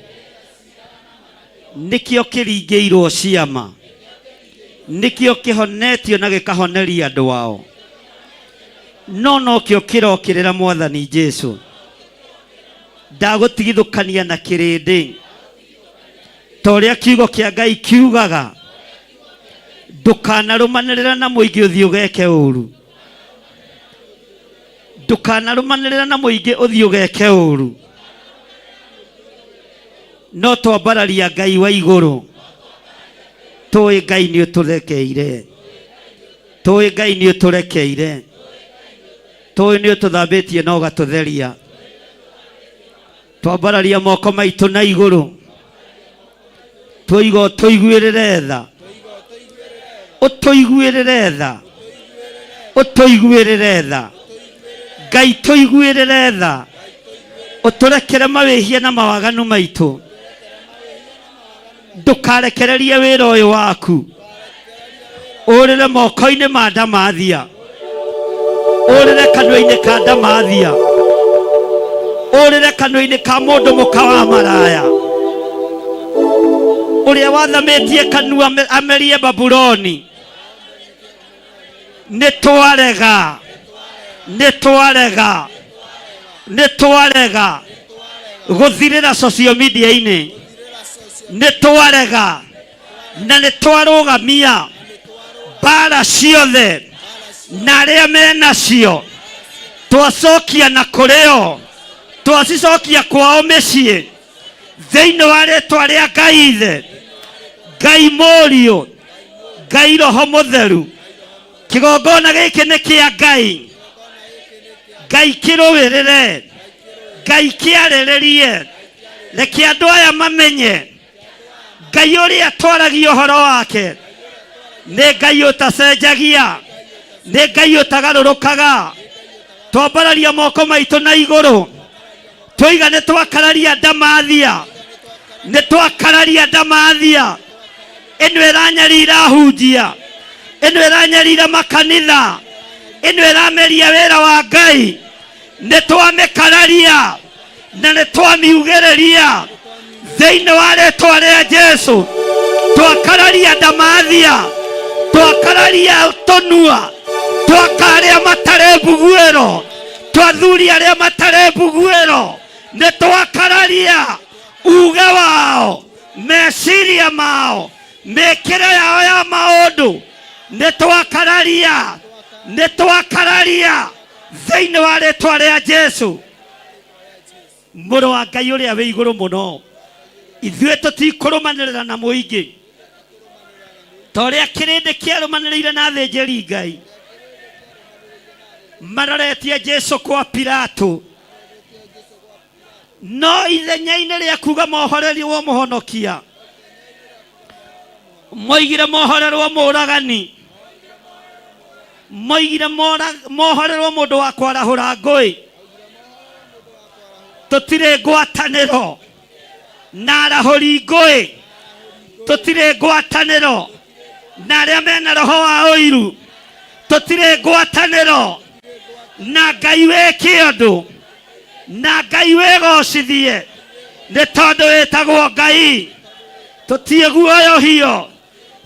nĩkĩo kĩringĩirwo ciama, nĩkĩo kĩhonetio na gĩkahoneria andũ ao, no nokĩo kĩrokĩrĩra Mwathani Jesu. Ndagũtigithũkania na kĩrĩndĩ ta ũrĩa kiugo kĩa Ngai kiugaga, ndũkanarũmanĩrĩra na mũingĩ ũthiĩ ũgeke ũru. Ndũkanarũmanĩrĩra na mũingĩ ũthiĩ ũgeke ũru. No twambararia Ngai wa igũrũ, tũĩ Ngai nĩ ũtũrekeire, tũĩ Ngai nĩ ũtũrekeire, tũĩ nĩ ũtũthambĩtie na ũgatũtheria. Twambararia moko maitũ na igũrũ, twoiga ũtũiguĩrĩre tha, ũtũiguĩrĩre tha, ũtũiguĩrĩre tha. Ngai tũiguĩrĩre tha, ũtũrekere mawĩhia na mawaganu maitũ. Ndũkarekererie wĩra ũyũ waku ũrĩre moko-inĩ ma ndamathia, ũrĩre kanua-inĩ ka ndamathia, ũrĩre kanua-inĩ ka mũndũ mũka wa maraya ũrĩa wathamĩtie kanua amerie Babuloni. Nĩ twarega, nĩ twarega, nĩ twarega gũthirĩra social media-inĩ, nĩ twarega na nĩ twarũgamia mbara ciothe na arĩa menacio, twacokia na kũrĩo, twacicokia kwao mĩciĩ, thĩinĩ wa rĩtwa rĩa Ngai Ithe, Ngai Mũriũ, Ngai Roho Mũtheru. Kĩgongona gĩkĩ nĩ kĩa Ngai. Ngai kĩrũĩrĩre, Ngai kĩarĩrĩrie, reke andũ aya mamenye Ngai ũrĩa twaragia ũhoro wake nĩ Ngai ũtacenjagia, nĩ Ngai ũtagarũrũkaga. Twambararia moko maitũ na igũrũ, twoiga nĩ twakararia ndamathia, nĩ twakararia ndamathia ĩno ĩranyarira hunjia, ĩno ĩranyarira makanitha, ĩno ĩrameria wĩra wa Ngai. Nĩ twamĩkararia na nĩ twamiugĩrĩria thĩinĩ wa rĩtwa rĩa Jesu. Twakararia ndamathia, twakararia tũnua, twaka arĩa matarĩ mbuguĩro, twathuri arĩa matarĩ mbuguĩro. Nĩ twakararia uge wao, meciria mao, mĩkĩre yao ya maũndũ. Nĩ twakararia, nĩ twakararia thĩinĩ wa rĩtwa rĩa Jesu, mũrũ wa Ngai ũrĩa wĩ igũrũ mũno. Ithuĩ tũtikũrũmanĩrĩra na mũingĩ ta ũrĩa kĩrĩndĩ kĩarũmanĩrĩire na athĩnjĩri Ngai maroretie Jesu kwa Pilato. No ithenya-inĩ rĩa kuga mohorerirwo mũhonokia, moigire mohorerwo mũragani, moigire mohorerwo mũndũ wa kwarahũra ngũĩ. Tũtirĩ ngwatanĩro na arahũri ngũĩ, tũtirĩ ngwatanĩro na arĩa mena roho wa ũiru, tũtirĩ ngwatanĩro na Ngai wĩ kĩũndũ na Ngai wĩgocithie, nĩ tondũ wĩtagwo Ngai. Tũtiĩ guoyohio,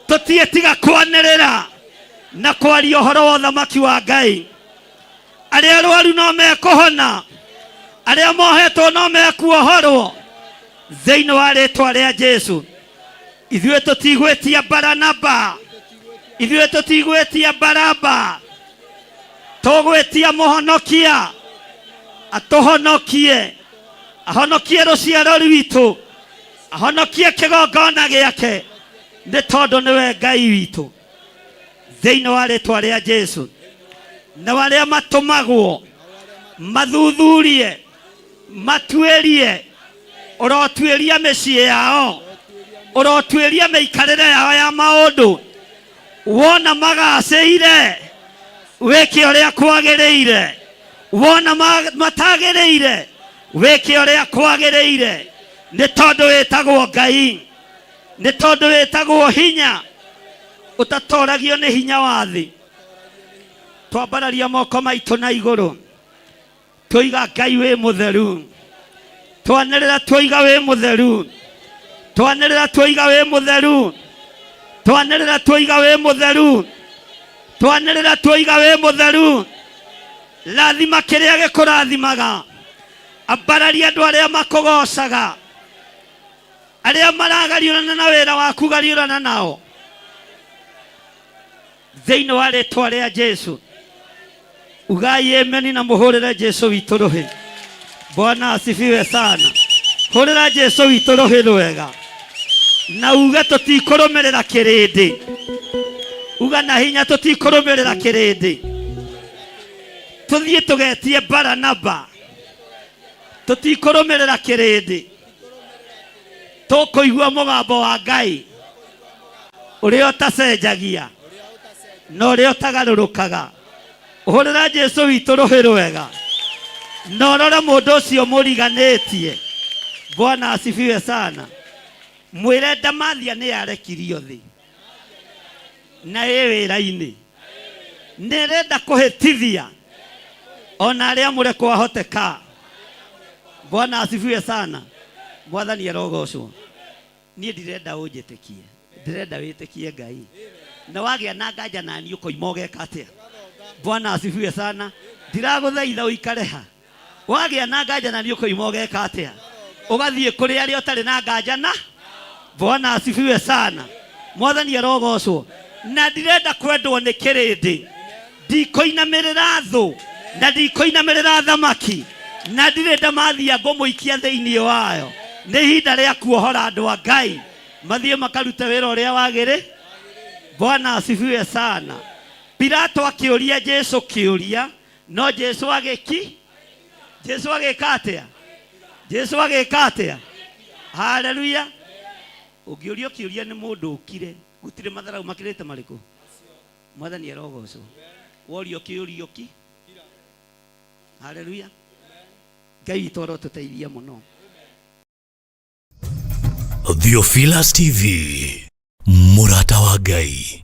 tũtiĩ tiga kwanĩrĩra na kwaria ũhoro wa ũthamaki wa Ngai. Arĩa arwaru no mekũhona, arĩa mohetwo no mekuohorwo thĩinĩ wa rĩtwa rĩa Jesu. Ithuĩ tũtigwĩtia Baranaba. Ithuĩ tũtigwĩtia Baraba, tũgwĩtia mũhonokia atũhonokie, ahonokie rũciaro rwitũ, ahonokie kĩgongona gĩake, nĩ tondũ nĩwe Ngai witũ. Thĩinĩ wa rĩtwa rĩa Jesu, na arĩa matũmagwo mathuthurie, matuĩrie, ũrotuĩria mĩciĩ yao, ũrotuĩria mĩikarĩre yao ya maũndũ, wona magacĩire wĩke ũrĩa kwagĩrĩire, wona matagĩrĩire wĩke ũrĩa kwagĩrĩire, nĩ tondũ wĩtagwo Ngai, nĩ tondũ wĩtagwo hinya ũtatoragio nĩ hinya wa thĩ. Twambararia moko maitũ na igũrũ, twoiga Ngai wĩ mũtheru, twanĩrĩra twoiga wĩ mũtheru, twanĩrĩra twoiga wĩ mũtheru, twanĩrĩra twoiga wĩ mũtheru, twanĩrĩra twoiga wĩ mũtheru. Rathima kĩrĩa gĩkũrathimaga, ambararia andũ arĩa makũgocaga, arĩa maragariũrana na wĩra waku gariũrana nao thĩinĩ wa rĩtwa rĩa Jesu. Ugai ameni na mũhũrĩre Jesu witũ rũhĩ. Bwana asifiwe sana. Hũrĩra Jesu witũ rũhĩ rwega na uge tũtikũrũmĩrĩra kĩrĩndĩ. Uga na hinya tũtikũrũmĩrĩra kĩrĩndĩ, tũthiĩ tũgetie Baranaba. Tũtikũrũmĩrĩra kĩrĩndĩ, tũkũigua mũgambo wa Ngai ũrĩa ũtacenjagia na ũrĩa ũtagarũrũkaga. Ũhũrĩra Jesu witũ rũhĩ rwega na ũrore mũndũ ũcio mũriganĩtie. Bwana asifiwe sana. Mwĩre ndamathia nĩ yarekirio thĩ na ĩ wĩra-inĩ, nĩ ĩrenda kũhĩtithia ona arĩa amũre kwahoteka. Bwana asifiwe sana. Mwathani arogocwo. Niĩ ndirenda ũnjĩtĩkie, ndĩrenda wĩtĩkie Ngai. Na wagĩa na nganja nani ũkoima ũgeka atĩa? Bwana asifiwe sana. Ndiragũthaitha ũikare ha. Wagĩa na nganja nani ũkoima ũgeka atĩa? Ũgathiĩ kũrĩ arĩa ũtarĩ na nganja na. Bwana asifiwe sana. Mwathani arogocwo. Na ndirenda kwendwo nĩ kĩrĩndĩ, ndikũinamĩrĩra thũ na ndikũinamĩrĩra thamaki, na ndirĩ ndamathia ngũmũikia thĩinĩ wayo. Nĩ ihinda rĩa kuohora andũ a Ngai mathiĩ makarute wĩra ũrĩa wagĩrĩ. Bwana asifiwe sana. Pilato akĩũria Jesu kĩũria, no Jesu agĩki Jesu agĩka atĩa? Jesu agĩka atĩa? Haleluya. Ũngĩũrio kĩũria nĩ mũndũ ũkire, gũtirĩ matharau makĩrĩte marĩkũ? Mwathani arogocwo. Worio kĩũrio ki. Haleluya. Ngai witũ arotũteithia mũno. Theophilus TV, mũrata wa Ngai.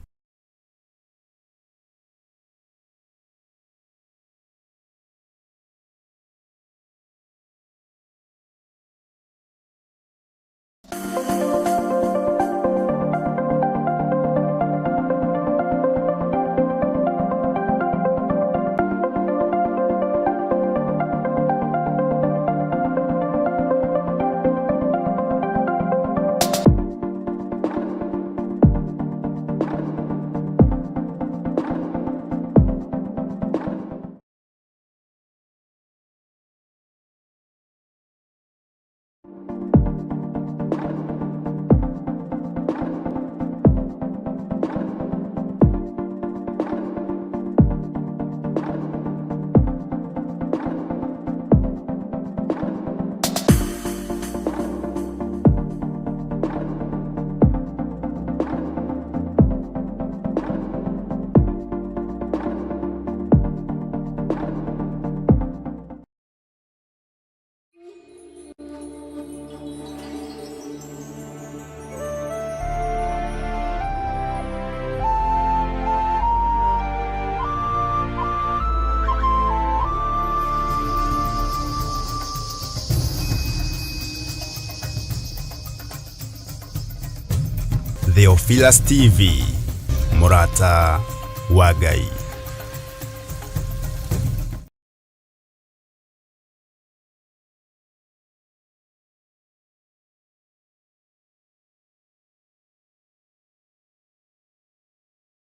Theophilus TV, mũrata wa Ngai.